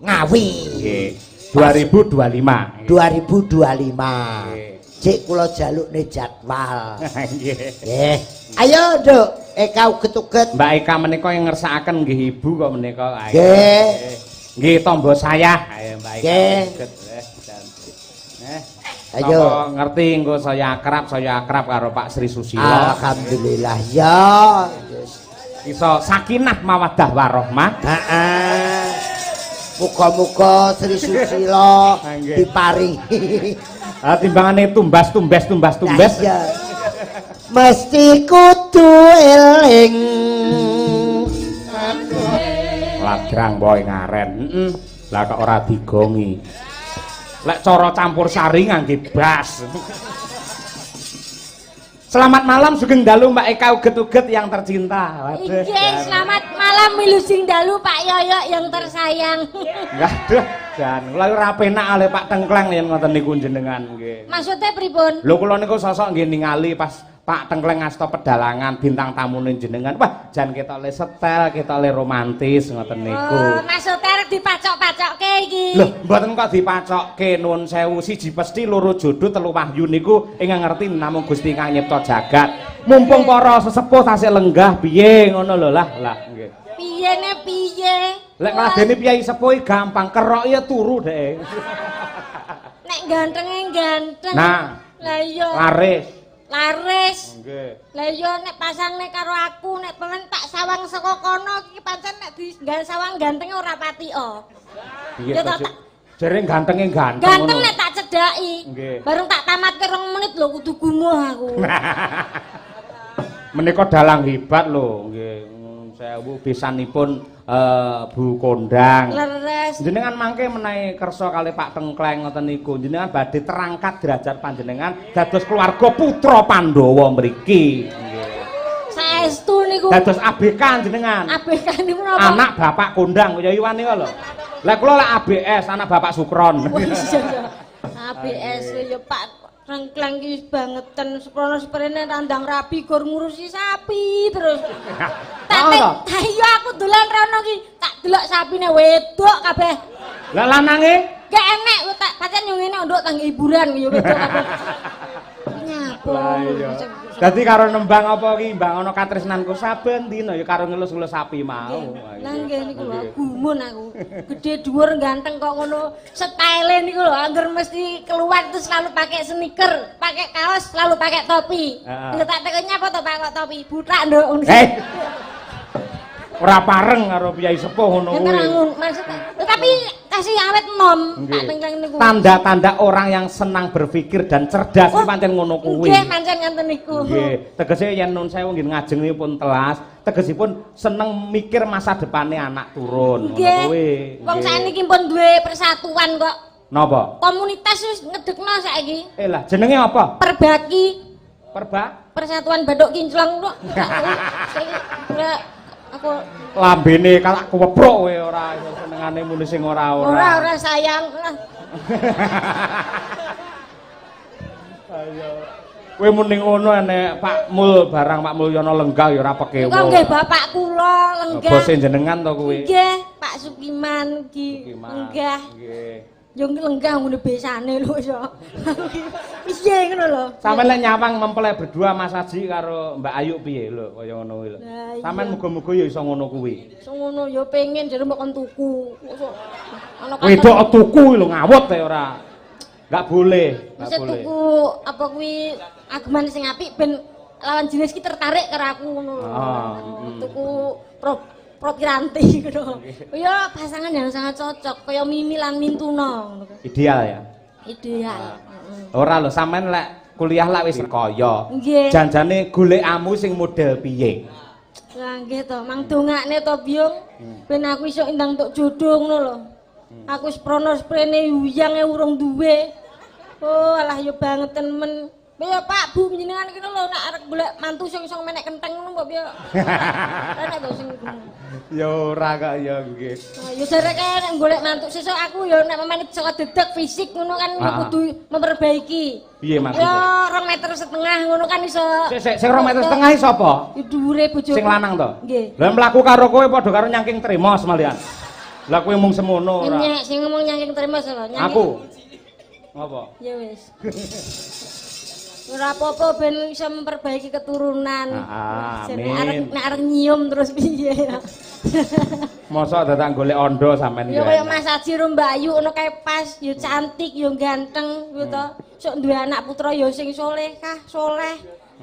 Ngawi. Nggih. 2025. 2025. Nggih. Cek kula jalukne jadwal. Nggih. Nggih. Ayo, Nduk, Eka uget-uget. Mbak Eka menika yang ngersakaken nggih ibu kok menika. Ayo. Nggih. Nggih tombo saya. Ayo Mbak Eka. Nggih. Uget. Eh. Ayo. Sapa ngerti engko saya akrab karo Pak Sri Susilo. Alhamdulillah ya. Iso sakinah mawaddah warahmah. Heeh. Muga-muga Sri Susilo Nggih. diparingi. Ah timbangane tumbas tumbes tumbas tumbes. Lah iya. Mesti kudu eling. Ladrang boy ngaren. Heeh. Lah kok ora digongi. Lek cara campur sari ngangge bas. Selamat malam sugeng dalu Mbak Eka uget-uget yang tercinta. Waduh. Nggih, selamat malam wilujeng dalu Pak Yoyo yang tersayang. Waduh, jan kula ora penak oleh Pak Tengkleng yen ngoten niku jenengan nggih. Maksudnya pripun? Lho kula niku sosok nggih ningali pas Pak Tengkleng ngasta pedalangan bintang tamune jenengan. Wah, jan ketok le setel, ketok le romantis ngoten niku. Oh, maksudnya arep dipacok-pacokke iki. Lho, mboten kok dipacokke, nuwun sewu, siji pesti loro jodoh telu wahyu niku ingkang ngerti namung Gusti ingkang nyipta jagat. Mumpung para sesepuh tasih lenggah piye ngono lho lah lah nggih. Piye ne piye? Lek ngladeni piyai sepuh iki gampang, keroki ya turu dhek. Nek gantenge ganteng. Nah. Lah iya. Laris. Laris. Nggih. Lah iya nek pasangne karo aku nek pengen tak sawang saka kono iki pancen nek di sawang gantenge ora pati o. Piye Ya to? tak- Jere gantenge ganteng. Ganteng ngono. nek tak cedhaki. Nggih. Bareng tak tamatke 2 menit lho kudu gumuh aku. Menika dalang hebat lho nggih. Sewu besanipun Bu Kondang. Leres. Jenengan mangke menawi kersa kalih Pak Tengkleng ngoten niku, jenengan badhe terangkat derajat panjenengan dados keluarga putra Pandhawa mriki. Nggih. Saestu niku. Dados ABK jenengan. ABK niku napa? Anak Bapak Kondang kaya Iwan niku lho. Lah kula lek ABS, anak Bapak Sukron. Oh iya iya. ABS ya Pak Tengkleng ki bangeten seprono seprene tandang rabi gor ngurusi sapi terus. Tak Oh, toh? tak iya aku dolan rono ki tak delok sapine wedok kabeh. Lah lanange? Gak enek tak pancen yo ngene nduk tangge hiburan yo wedok kabeh. Nyapa? Lah iya. Dadi karo nembang apa ki mbang ana katresnanku saben dina ya karo ngelus-ngelus sapi mau. Lah nggih niku lho gumun aku. Gede dhuwur ganteng kok ngono. Style niku lho angger mesti keluar itu selalu pakai sneaker, pakai kaos, selalu pakai topi. Heeh. Lha tak tekon nyapa to Pak kok topi? Butak nduk. Eh. Ora pareng karo piyai sepuh ngono Ya kuwi. terang maksudnya. Tapi kasih awet nom Nggih. Pak Tengkleng niku. Tanda-tanda orang yang senang berpikir dan cerdas Oh, kuwi pancen ngono kuwi. Nggih, pancen ngoten niku. Nggih, tegese yen nun sewu nggih ngajengipun telas, tegesipun seneng mikir masa depane anak turun ngono Nggih. kuwi. Wong Nggih. sakniki pun duwe persatuan kok. Napa? Komunitas wis ngedekno saiki. Eh lah, jenenge apa? Perbaki Perba? Persatuan Bathuk Kinclong kok. Saiki ora aku Lambene kalak keweprok kowe ora iso senengane muni sing ora-ora. ora ora sayang lah. Ayo. Kowe muni ngono nek Pak Mul barang Pak Mulyono lenggah ya ora pekewo. Kok nggih bapak kula lenggah. Bose jenengan to kuwi. Nggih, Pak Sukiman iki Sukiman. lenggah. Nggih. Yo lenggah ngene besane lho iso. Piye ngono lho. Sampeyan lek nyawang mempelai berdua Mas Aji karo Mbak Ayu piye lho kaya ngono kuwi lho. Sampeyan muga-muga ya iso ngono kuwi. Iso ngono ya pengen jare mbok kon tuku. Ana wedok tuku lho ngawut ta ora. Enggak boleh, enggak boleh. Tuku apa kuwi ageman sing apik ben lawan jenis ki tertarik karo aku ngono lho. Tuku pro piranti ngono. Ya pasangan yang sangat cocok kaya Mimi lan Mintuna ngono. Ideal ya. Ideal. Ora lho sampean lek kuliah lak wis kaya. Janjane golekamu sing model piye? Lah nggih to, mang dongakne to Byung. Ben aku iso ndang entuk jodoh ngono lho. Aku wis prono sprene uyange urung duwe. Oh alah ya bangeten men. Ya Pak Bu njenengan iki lho nek arep golek mantu sing iso menek kenteng ngono mbok piye. Enak to sing ngono. Ya ora kok ya nggih. Ya jare kae nek golek mantu sesuk aku ya nek memene saka dedeg fisik ngono kan kudu memperbaiki. Piye maksudnya? Ya 2,5 meter ngono kan iso. Sik sik sing 2,5 meter sapa? Ya dhuwure bojoku. Sing lanang to? Nggih. Lah mlaku karo kowe padha karo nyangking tremos malian. Lah kowe mung semono ora. Nyek sing ngomong nyangking tremos lho. Aku. Ngopo? Ya wis. Ora apa-apa ben iso memperbaiki keturunan. Amin. Nek arep nyium terus piye ya. Mosok dadak golek ondo sampean ya. Ya kaya Mas Aji ro Mbak Ayu ngono kae pas, ya cantik, ya ganteng ya to. Sok duwe anak putra ya sing solehah, soleh.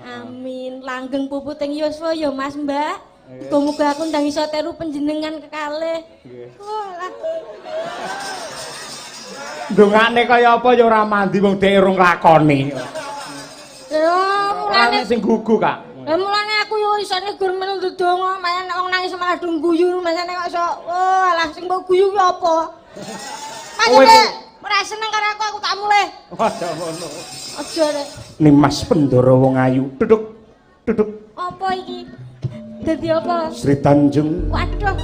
Amin. Langgeng puputing yuswa ya Mas Mbak. Muga-muga aku ndang iso teru panjenengan kekalih. Walah. Ndongane kaya apa ya ora mandi wong dhek urung nglakoni. Lha mulane sing gugu, Kak. Lah mulane aku yo isone gur melu ndonga, malah wong nangis malah do guyu, masane kok iso. Oh, alah sing mbok guyu ki apa? Pancene ora seneng karo aku, aku tak mulih. Aja ngono. Aja rek. Nimas Pendara wong ayu, duduk. Duduk. Apa iki? Dadi apa? Sri Tanjung. Waduh.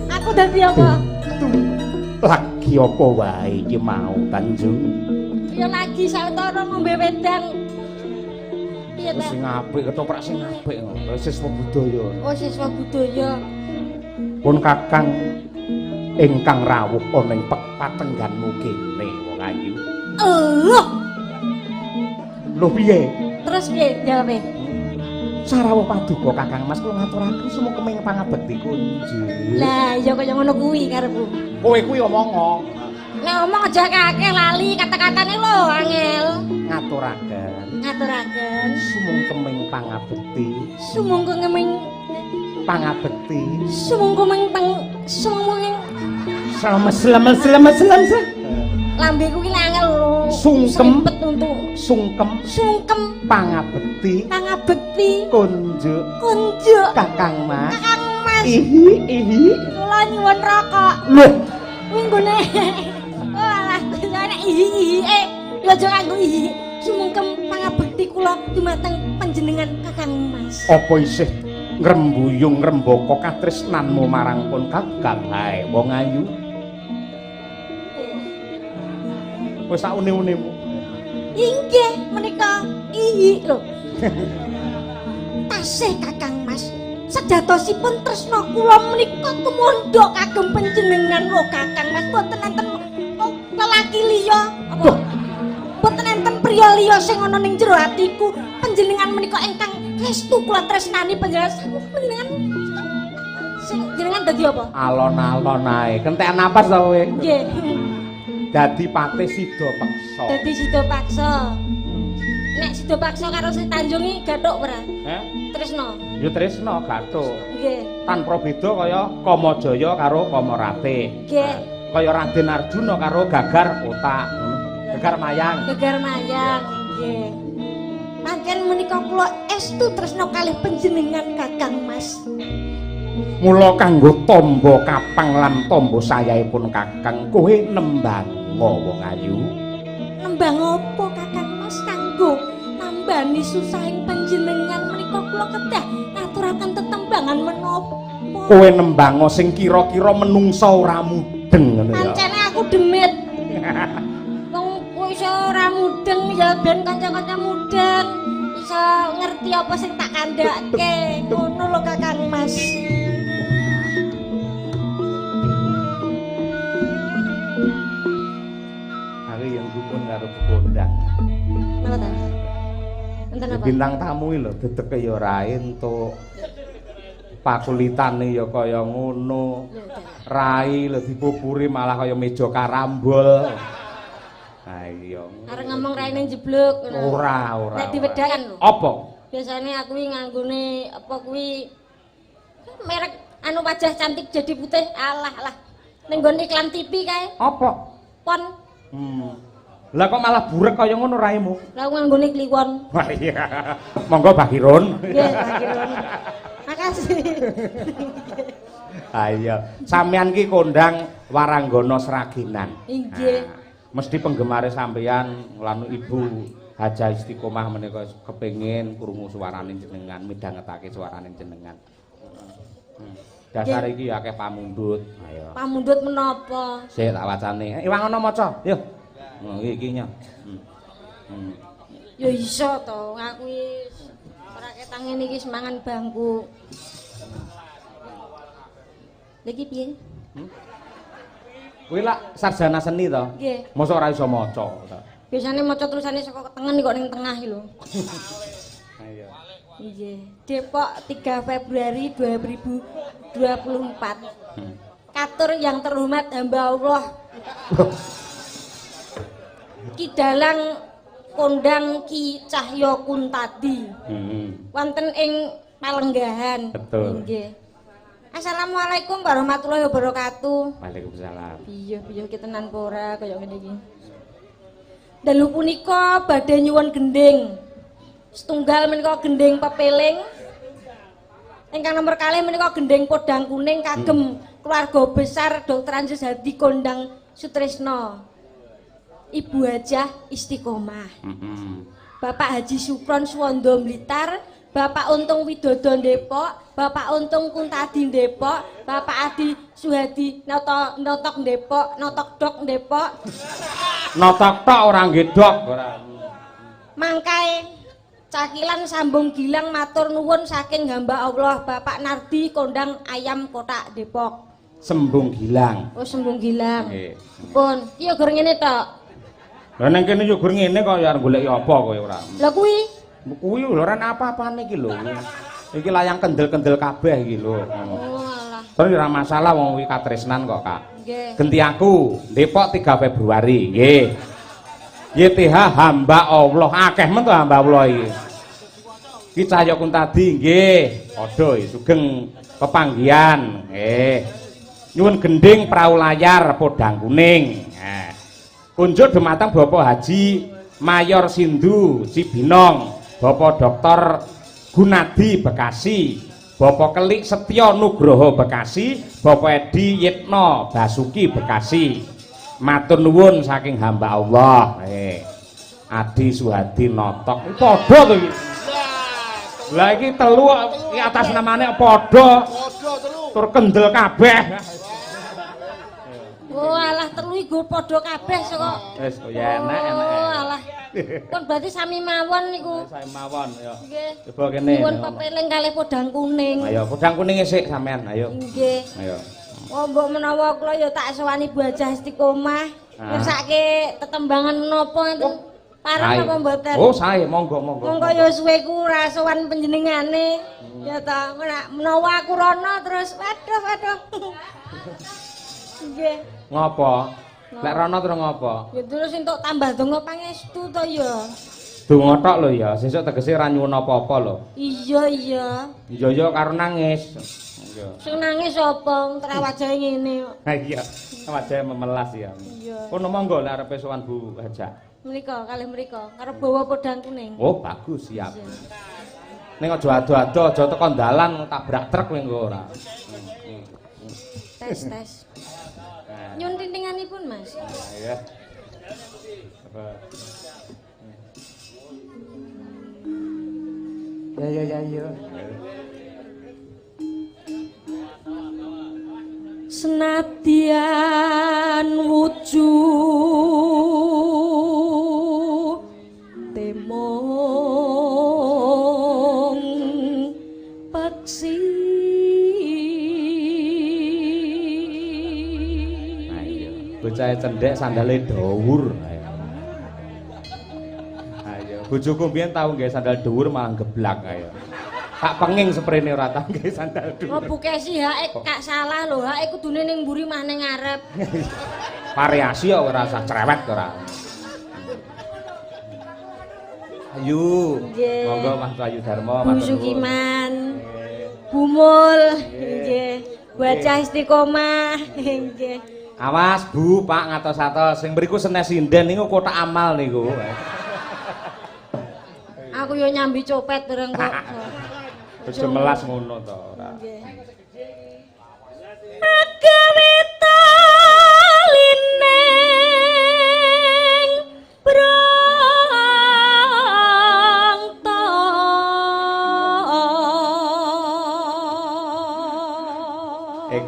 Aku dadi apa? Lagi apa wae iki mau Tanjung? Ya lagi sawetara ngombe wedang. Piye ta? Sing apik ketoprak sing apik ngono. Siswa budaya. Oh, siswa budaya. Pun Kakang ingkang rawuh ana ing patengganmu kene wong ayu. Allah. Lho piye? Terus piye jawabe? Sarawuh paduka Kakang Mas kula ngaturaken sumukeming pangabekti kunjuk. Lah ya kaya ngono kuwi karepku. Kowe kuwi omong. Nek omong aja akeh lali kata-katane lho angel. Ngaturaken. Ngaturaken sumungkeming pangabekti. Sumungkeming pangabekti. Sumungkeming pang sumungkeming selem. Lambeku ki angel lho. Sungkem sungkem sungkem pangabekti. Pangabekti kunjuk. Kunjuk Kakang Mas. Kakang Mas. Ihi ihi. Kula nyuwun rokok. Lho. Kuwi nggone. Oh alah nek ihi ihi lho aja nganggo ihi. Sumungkem pangabekti kula dumateng panjenengan Kakang Mas. Apa isih ngrembuyung ngrembaka katresnanmu marang pun Kakang hae wong ayu? Wis sak une-unemu. Inggih menika ihi lho. Tasih Kakang Mas. Sejatosipun tresna kula menika tumandha kagem panjenengan lho Kakang Mas. Boten enten lelaki liya apa? Boten enten priya liya sing ana ning jero atiku. Panjenengan menika ingkang restu kula tresnani panjenengan. Panjenengan sing jenengan dadi apa? Alon-alon ae. Kentekan napas to kowe? Nggih. Dadi patih sida paksa. Dadi sida paksa. Nek sida paksa karo Sri Tanjung iki gathuk ora? Heh? Tresna. Ya tresna gathuk. Nggih. Tanpa beda kaya Kamajaya karo Kamaratih. Nggih. Kaya Raden Arjuna karo Gagar Otak. Gegar Mayang. Gegar Mayang, nggih. Pancen menika kula estu tresna kalih panjenengan Kakang Mas. Mula kanggo tamba kapang lan tamba sayahipun Kakang kowe nembang wong ayu. Nembang apa Kakang Mas kanggo nambani susahing panjenengan menika kula kedah ngaturaken tetembangan menapa? Kowe nembang sing kira-kira menungsa ora mudeng ngono ya. Pancene aku demit. Wong kowe iso ora mudeng ya ben kanca-kanca mudeng iso ngerti apa sing tak kandhake. Ngono lho Kakang Mas. Enten apa? Bintang tamu iki lho dedeke ya ora entuk. Pakulitane ya kaya ngono. Rai lho dipupuri malah kaya meja karambol. Ha iya. Arep ngomong raine njeblug ngono. Ora, ora. Nek diwedakan lho. Apa? Biasane aku kuwi nganggone apa kuwi merek anu wajah cantik jadi putih. Alah alah. Ning nggon iklan TV kae. Apa? Pon. Lah kok malah burek kaya ngono raimu? Lah nganggone kliwon. Wah iya. Monggo Bakirun. Nggih, Bakirun. Makasih. Ha iya, sampean ki kondang waranggana Sragenan. Inggih. Nah, mesti penggemare sampean lan Ibu Hajah Istiqomah menika kepengin krungu suarane jenengan, midhangetake suarane jenengan. Dasar iki ya akeh pamundhut. Ayo. Pamundhut menapa? Sik tak wacane. Iwang ana maca. Yo. Oh, iki nya. Ya iso to, aku wis ora ketang ngene iki semangan bangku. Lha iki piye? Kuwi lak sarjana seni to? Nggih. Mosok ora iso maca to. Biasane maca tulisane saka tengen kok ning tengah iki lho. Ayo. Nggih. Depok 3 Februari 2024. Katur yang terhormat hamba Allah. Ki Dalang kondang Ki Cahya Kuntadi. Wonten ing Palenggahan. Betul. Nggih. Assalamualaikum warahmatullahi wabarakatuh. Waalaikumsalam. Piye piye ki tenan apa ora kaya ngene iki. Dalu punika badhe nyuwun gendhing. Setunggal menika gendhing pepeling. Ingkang nomor kalih menika gendhing podang kuning kagem keluarga besar Dr. Andes Hadi Kondang Sutrisno. Ibu Hajah Istiqomah. Bapak Haji Sukron Suwondo Blitar, Bapak Untung Widodo Depok, Bapak Untung Kuntadi Depok, Bapak Adi Suhadi Notok Depok, Notok Dok Depok. Notok tok ora nggih dok ora. Mangkae cakilan sambung gilang matur nuwun saking hamba Allah Bapak Nardi Kondang Ayam Kotak Depok. Sembung Gilang. Oh, Sembung Gilang. Nggih. Pun, iki ya gur ngene tok. Lah nang kene yo gur ngene kok ya arep goleki apa kowe ora. Lah kuwi kuwi lho ora apa-apane iki lho. Iki layang kendel-kendel kabeh iki lho. Oh alah. Terus ora masalah wong kuwi katresnan kok, Kak. Nggih. Genti aku, Depok 3 Februari. Nggih. YTH hamba Allah, akeh men to hamba Allah iki. Ki Cahya Kuntadi nggih, padha sugeng pepanggihan. Nggih. Nyuwun gendhing prau layar podang kuning. Nah. Kunjuk dumateng Bapak Haji Mayor Sindu Cibinong, Bapak Dr. Gunadi Bekasi, Bapak Kelik Setyo Nugroho Bekasi, Bapak Edi Yitno Basuki Bekasi. Matur nuwun saking hamba Allah. Adi Suhadi Notok. Padha to iki. Lah iki telu iki atas namane padha. Tur kendel kabeh. Oh alah telu iku padha kabeh saka. Wis ya enak enak. Oh alah. Pun berarti sami mawon niku. Sami mawon ya. Nggih. Coba kene. Nyuwun pepeling kalih podang kuning. Ayo podang kuning sik sampean, ayo. Nggih. Ayo. Oh mbok menawa kula ya tak sowani Bu Hajah Istiqomah. Ngersake tetembangan menapa enten pareng apa mboten? Oh sae, monggo monggo. Monggo ya suwe ku ora sowan panjenengane. Ya ta, menawa aku rono terus waduh waduh. Nggih. Ngopo? Lek rono terus ngopo? Ya terus entuk tambah donga pangestu to ya. Donga tok lho ya, sesuk tegese ora nyuwun apa-apa lho. Iya iya. Iya iya karo nangis. Iya. Sing nangis sapa? Wong wajahe ngene kok. Ha iya, wajahe memelas ya. Iya. Kono monggo lek arepe sowan Bu Hajah. Menika kalih mriko karo bawa podang kuning. Oh, bagus siap. Ning aja ado-ado, aja teko dalan tabrak truk kowe engko ora. Tes tes. Nyun tintinganipun, Mas. Iya. Ya ya ya ya. Senadyan wujud temong peksi. Ayo, bocah cendhek sandale dhuwur. Ayo. Ayo, Bojoku mbiyen tau nggawe sandal dhuwur malah geblak ayo. Tak penging seprene ora tau nggawe sandal dhuwur. Oh Bu Kesi hake gak salah lho, hake kudune ning mburi mah ning ngarep. Variasi kok ora usah cerewet ora. Ayu. Monggo Mas Ayu Darmo, Bu Sukiman. Bu Mul, nggih. Bocah istiqomah, nggih. Awas Bu, Pak ngatos-atos sing mriku senes sinden niku kotak amal niku. Aku yo nyambi copet bareng kok. Aja melas ngono to ora. Agawe talining brangta.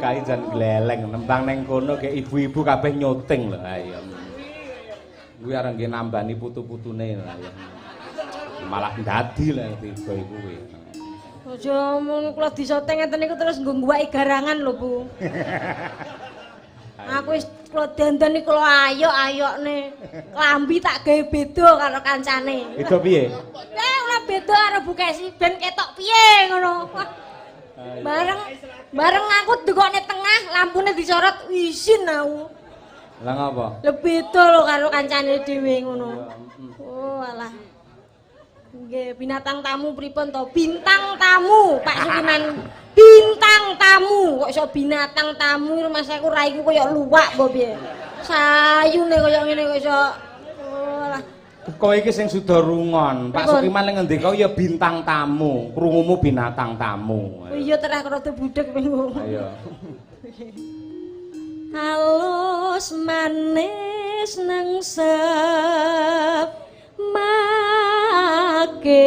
Kae jan gleleng nembang neng kono ke ibu-ibu kabeh nyuting lho ayo. Kuwi arep nggih nambani putu-putune lho ayo. Malah ndadi lho tiba iku kuwi. Aja mung kula disoting ngeten niku terus nggo ngguwaki garangan lho Bu. Aku wis kula dandan iki kula ayok-ayokne. Klambi tak gawe beda karo kancane. Beda piye? Lah beda karo Bu Kesi ben ketok piye ngono. Bareng aku dukone tengah, lampune disorot isin aku. Lah ngapa? Lah beda lho karo kancane dhewe ngono. Oh alah. Nggih, binatang tamu pripun to? Bintang tamu, Pak Sukiman. Bintang tamu, kok iso binatang tamu rumah aku raiku koyo luwak apa piye? Sayune koyo ngene kok iso. Oh alah. Kowe iki sing suda rungon. Pak Sukiman ning ngendika ya bintang tamu, krungumu binatang tamu. Oh iya terah rada budhek minggu. Ayo. Halus manis nang sep make.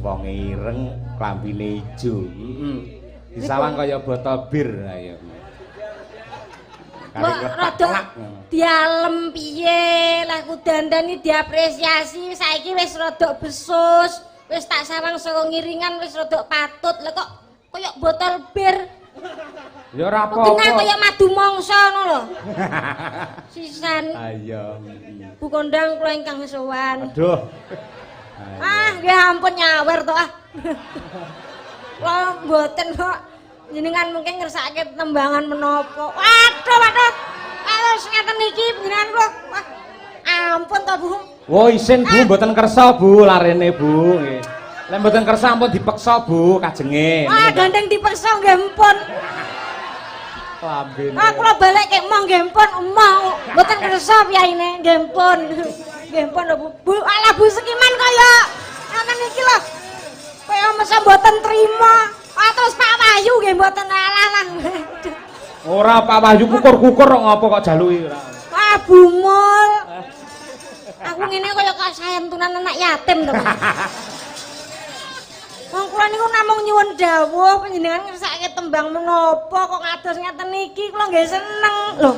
Wong ireng klambine ijo. Heeh. Disawang kaya botol bir ayo. Rada dialem piye lah ku dandani diapresiasi saiki wis rada besus wis tak sawang saka ngiringan wis rada patut lah kok koyo botol bir ya ora apa-apa kena koyo madu mangsa ngono lho sisan ayo Bu kondang kula ingkang sowan aduh ah nggih ampun nyawer to ah kula mboten kok jenengan mungkin ngersake tembangan menapa. Waduh, waduh. Kalau ngeten iki jenengan kula. Wah, ampun to, Bu. Wo isin Bu, mboten kersa Bu larene Bu nggih. Lek mboten kersa ampun dipeksa Bu kajenge. Wah, gandeng dipeksa nggih ampun. Klambene. Ah, kula balik kek emoh nggih ampun, emoh. Mboten kersa piyaine nggih ampun. Nggih ampun lho Bu. Bu, alah Bu Sukiman kaya ngeten iki lho. Kaya mesa mboten trima. Ah terus Pak Wahyu nggih mboten alah lah. Ora Pak Wahyu kukur-kukur kok ngopo kok jaluki ora. Wah bumul. Aku ngene kaya kasayantunan anak yatim to. Wong kula niku namung nyuwun dawuh panjenengan ngersake tembang menapa kok ngados ngeten iki kula nggih seneng lho.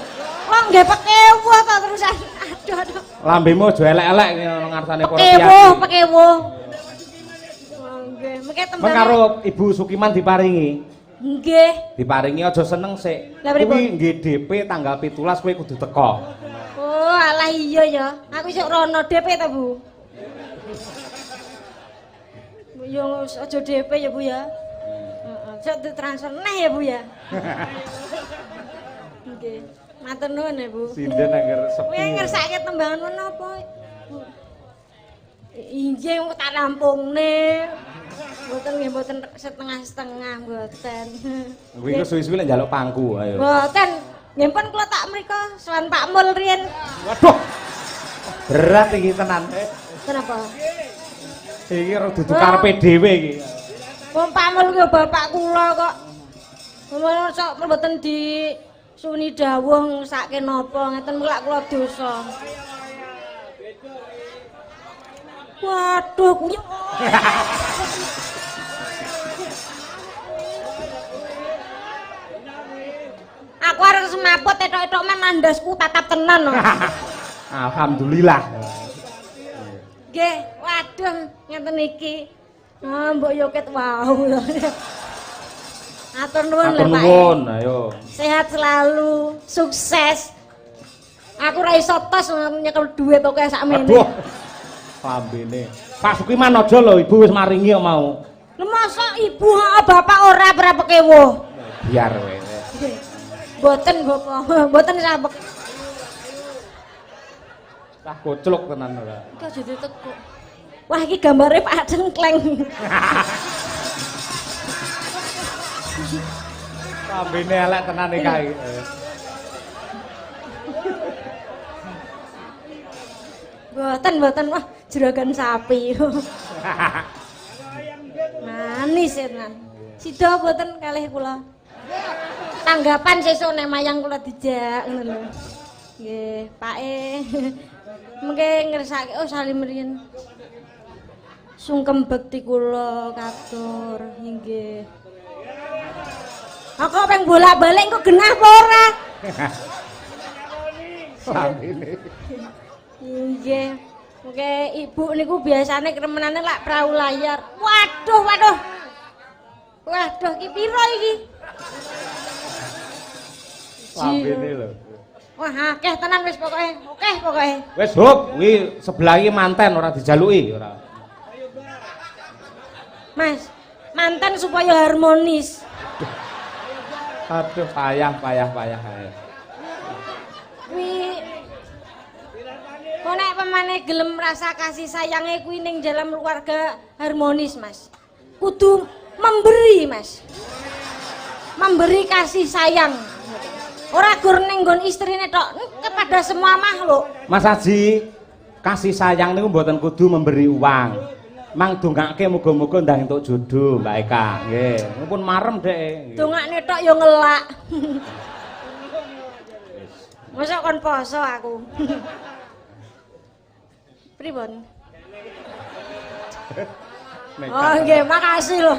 Kula nggih pekewuh to terusan. Aduh aduh. Lambemu aja elek-elek ngarsane para piyai. Pekewuh, pekewuh. Nggih, karo Ibu Sukiman diparingi. Nggih. Diparingi aja seneng sik. Kuwi nggih DP tanggal 17 kowe kudu teko. Oh, alah iya ya. Aku isuk rono DP ta, Bu? Yo aja DP ya, Bu ya. Heeh. Sok ditransfer neh ya, Bu ya. Nggih. Matur nuwun ya, Bu. Sinden angger sepi. Kowe ngersake tembangan menapa, Bu? Injih tak rampungne. Mboten nggih mboten setengah-setengah mboten. Kuwi suwi-suwi lek njaluk pangku ayo. Mboten. Nggih pun kula tak mriko sowan Pak Mul riyen. Waduh. Berat iki tenan. Kenapa? Iki ora dudu karepe dhewe iki. Wong Pak Mul kuwi bapak kula kok. Ngono sok mboten disuni dawuh ngersake napa ngeten mulak kula dosa. Waduh, kuwi. Aku arep semaput etok-etok men andasku tatap tenan no. Alhamdulillah. Nggih, waduh ngeten iki. Ah, mbok yo ket wau lho. Atur nuwun lho, Pak. Atur nuwun, ayo. Sehat selalu, sukses. Aku ora iso tos nyekel dhuwit pokoke sakmene. Aduh. Lambene. Pak Sukiman aja lho, ibu wis maringi kok mau. Lho mosok ibu heeh bapak ora ora pekewuh. Biar kowe. Mboten bapak, mboten sapek. Cah koclok tenan ora. Iki aja ditekuk. Wah iki gambare Pak Cengkleng. Lambene elek tenan iki kae. Mboten mboten wah juragan sapi. Manis tenan. Sida mboten kalih kula. Tanggapan sesuk nek mayang kula dijak ngono lho. Nggih, Pake. Mengke ngersake oh salim riyen. Sungkem bekti kula katur nggih. Aku peng bolak-balik kok genah apa ora? Lambene. Nggih. Mengke ibu niku biasane kremenane lak prau layar. Waduh, waduh. Waduh, iki piro iki? Lambene lho. Wah, akeh tenan wis pokoke. Akeh pokoke. Wis hop, kuwi sebelah iki manten ora dijaluki ora. Mas, manten supaya harmonis. Aduh, payah payah payah. Kuwi kok nek pemane gelem rasa kasih sayange kuwi ning dalam keluarga harmonis, Mas. Kudu memberi, Mas. Memberi kasih sayang. Ora gur ning nggon istrine tok, kepada semua makhluk. Mas Aji, kasih sayang niku mboten kudu memberi uang. Mang dongake muga-muga ndang entuk jodoh, Mbak Eka. Nggih, mumpun marem dhek. Dongakne tok ya ngelak. Mosok kon poso aku. Pripun? Oh nggih, makasih lho.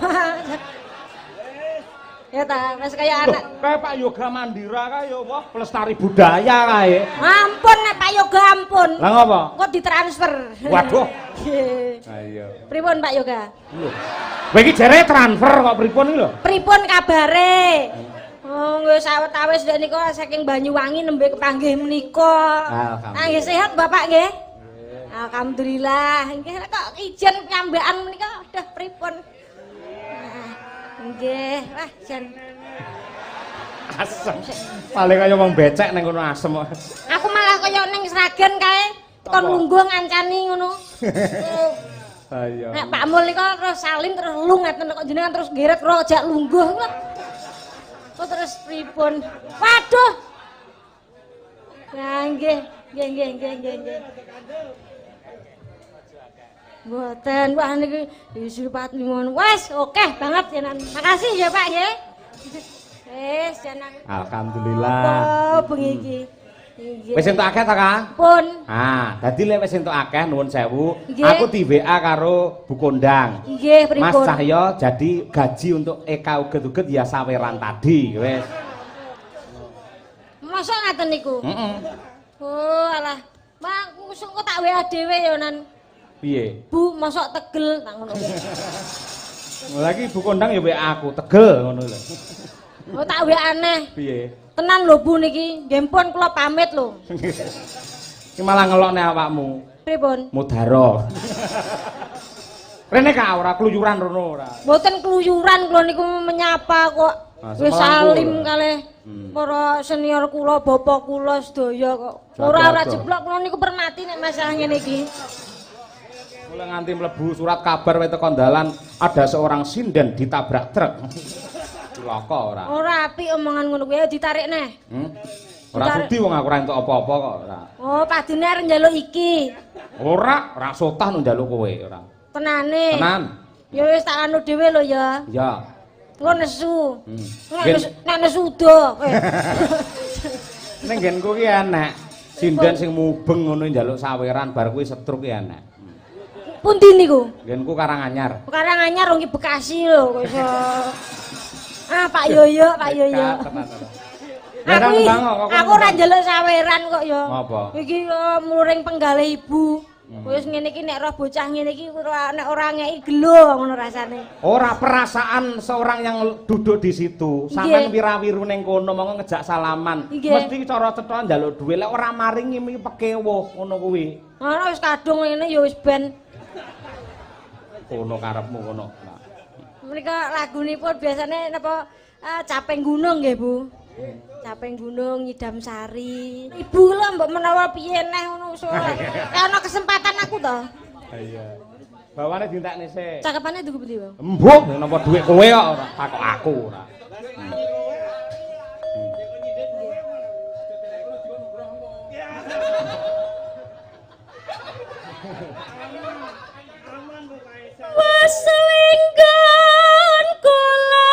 Ya ta, wis kaya anak. Kae Pak Yoga Mandira kae ya wah pelestari budaya kae. Ampun nek Pak Yoga ampun. Lah ngopo? Kok ditransfer. Waduh. Nggih. Ha iya. Pripun Pak Yoga? Lho. Kowe iki jere transfer kok pripun iki lho? Pripun kabare? Oh, nggih sawetawis ndek nika saking Banyuwangi nembe kepanggih menika. Alhamdulillah. Nggih sehat Bapak nggih? Alhamdulillah. Nggih kok ijen piyambakan menika udah pripun? Nggih, wah jan asem. Paling kaya wong becek ning kono asem kok. Aku malah kaya ning Sragen kae, kon lungguh ngancani ngono. Ha iya. Nek Pak Mul nika terus salim terus lung ngeten kok jenengan terus geret kula ajak lungguh kok. Kok terus pripun? Waduh. Nah nggih, nggih nggih nggih nggih nggih. Mboten, wah niki disupat ngono. Wes, okeh banget jenengan. Makasih ya Pak nggih. Wes jenengan. Alhamdulillah. Oh, bengi iki. Nggih. Wis entuk akeh ta, Kak? Pun. Ah, dadi lek wis entuk akeh nuwun sewu, nggih. Aku di WA karo Bu Kondang. Nggih, pripun? Mas Cahyo jadi gaji untuk Eka uget-uget ya saweran tadi, wis. Mosok ngaten niku? Heeh. Oh, alah. Mak kok tak WA dhewe ya nan. Piye? Bu, mosok tegel tak ngono. Lagi Bu Kondang ya WA aku, tegel ngono lho. Oh, tak WA aneh. Piye? Tenan lho Bu niki, nggih pun kula pamit lho. Iki malah ngelokne awakmu. Pripun? Mudara. Rene ka ora kluyuran rono ora. Mboten kluyuran kula niku menyapa kok. Wis salim kalih para senior kula, bapak kula sedaya kok. Ora ora jeblok kula niku permati nek masalah ngene iki. Mulai nganti mlebu surat kabar wae teko dalan ada seorang sinden ditabrak truk. Cilaka ora. Ora apik omongan ngono kuwi ditarik neh. Ora sudi wong aku ora entuk apa-apa kok ora. Oh, padune arep njaluk iki. Ora, ora sotah nu njaluk kowe ora. Tenane. Tenan. Ya wis tak anu dhewe lho ya. Ya. Engko nesu. Nek nesu udo. Ning nggenku ki enek sinden sing mubeng ngono njaluk saweran bar kuwi setruk ki enek. Pundi niku? Nggenku Karanganyar. Karanganyar wong ki Bekasi lho kok iso. Ah, Pak Yoyo, Pak Yoyo. Aku ora njaluk saweran kok ya. Apa? Iki muring penggalih ibu. Wis ngene iki nek roh bocah ngene iki nek ora ngeki gelo ngono rasane. Ora perasaan seorang yang duduk di situ, sampean wirawiru ning kono monggo ngejak salaman. Mesti cara cetha njaluk dhuwit, lek ora maringi iki pekewuh ngono kuwi. Ana wis kadung ngene ya wis ben. Kono karepmu kono. Menika lagunipun biasane napa Caping Gunung nggih, Bu. Caping Gunung Nyidam Sari. Ibu lho mbok menawa piye neh ngono wis ora. Ana kesempatan aku to. Ha iya. Bawane dintekne sik. Cakepane tuku pundi, Bang? Embuh, napa dhuwit kowe kok ora takok aku ora. Waslinggan kula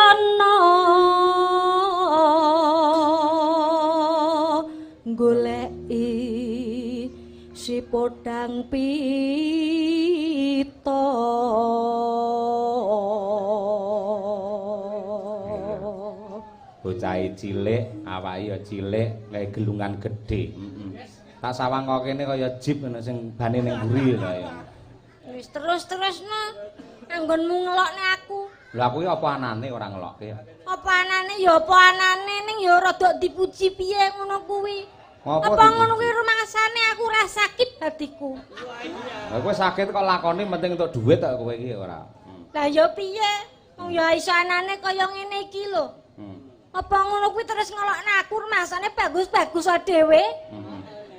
lana goleki si podang pita. Bocahe cilik, awake ya cilik, gawe gelungan gedhe. Tak sawang kok kene kaya jip ngono sing bane ning mburi kaya. Wis terus-terusno anggonmu ngelokne aku. Lha aku iki apa anane ora ngelokke. Apa anane ya apa anane ning ya rada dipuji piye ngono kuwi. Apa ngono kuwi rumangsane aku ora sakit hatiku. Lah kowe sakit kok lakoni penting entuk dhuwit kok kowe iki ora. Lah ya piye? Wong ya iso anane kaya ngene iki lho. Apa ngono kuwi terus ngelokne aku rumangsane bagus-bagus dhewe.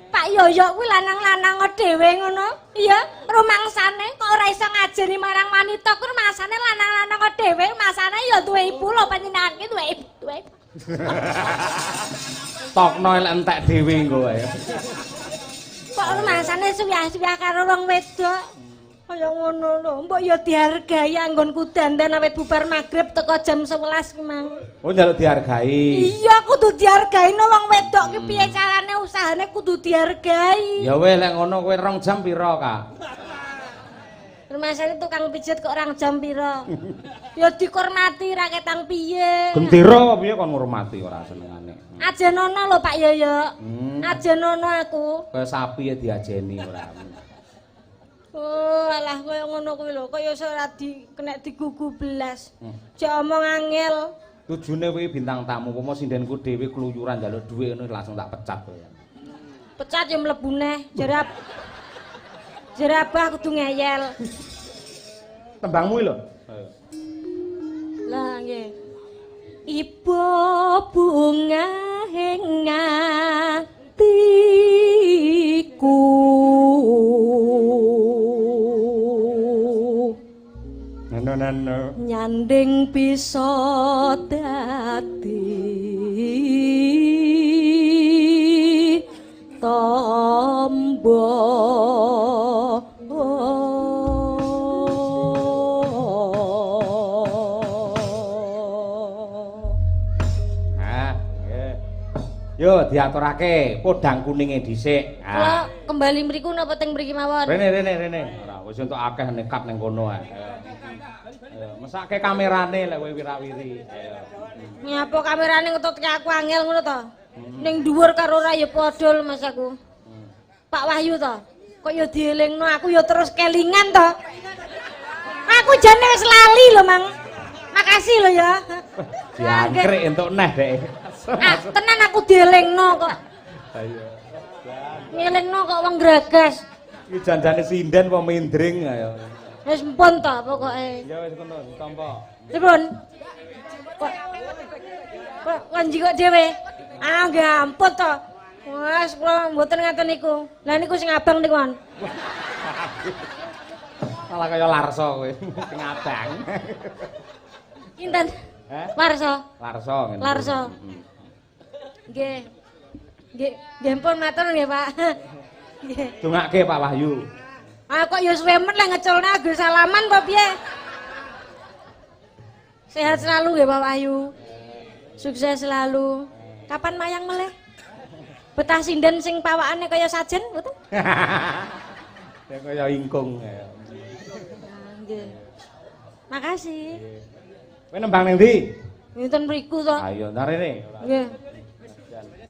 Pak Yoyo kuwi lanang-lanang dhewe ngono. Iya, rumangsane kok ora iso ngajeni marang wanita kuwi rumangsane lanang-lanang dhewe, rumangsane ya duwe ibu lho panjenengan ki duwe ibu, duwe. Tokno elek entek dhewe engko ae. Kok rumangsane suyah-suyah karo wong wedok. Kaya ngono lho, mbok ya dihargai anggonku dandan awet bubar magrib teko jam 11 ki mang. Oh njaluk dihargai. Iya kudu dihargaino wong wedok ki piye carane usahane kudu dihargai. Ya weh lek ngono kowe 2 jam pira, Kak? Rumasane tukang pijet kok 2 jam pira? Ya dikormati ra ketang piye. Gendera piye kon ngurmati ora senengane. Ajenono lho Pak Yoyo. Ajenono aku. Kaya sapi ya diajeni ora. Oh, alah kaya ngono kuwi lho, kaya ora di kena digugu belas. Jek omong angel. Tujune kuwi bintang tamu, umpama sindenku dhewe kluyuran njaluk dhuwit ngono langsung tak pecat kowe. Pecat ya mlebu neh, jare abah kudu ngeyel. Tembangmu lho. Lah nggih. Ibu bunga ing atiku. Nano. Nyanding bisa dadi tombo. Ah, nggih. Yo diaturake podang kuninge dhisik. Kula kembali mriku napa teng mriki mawon? Rene rene rene. Ora wis entuk akeh nekap ning kono ae. Ayo, mesake kamerane lek kowe wirawiri. Ayo. Nyapa kamerane ngetutke aku angel ngono to? Ning dhuwur karo ora ya padha lho Mas aku. Pak Wahyu to? Kok ya dielingno aku ya terus kelingan to? Aku jane wis lali lho, Mang. Makasih lho ya. Diangkrik entuk neh dek. Ah, tenan aku dielingno kok. Ha iya. Ngelingno kok wong gragas. Iki janjane sinden apa mindring ayo. Wis mpun to pokoke. Ya wis kono ditampa. Pripun? Kok kok njikok dhewe? Ah nggih ampun to. Wes kula mboten ngaten niku. Lah niku sing abang niku, Wan. Malah kaya Larso kowe, sing abang. Kinten? Heh? Larso. Larso ngene. Larso. Nggih. Nggih, nggih pun matur nggih, Pak. Nggih. Dongake Pak Wahyu. Ah kok ya suwe men lek ngeculne ago salaman apa piye? Sehat selalu nggih Pak Wahyu. Sukses selalu. Kapan mayang meleh? Betah sinden sing pawakane kaya sajen mboten? Ya kaya ingkung. Nggih. Makasih. Kowe nembang ning ndi? Wonten mriku to. Ayo ntar rene. Nggih.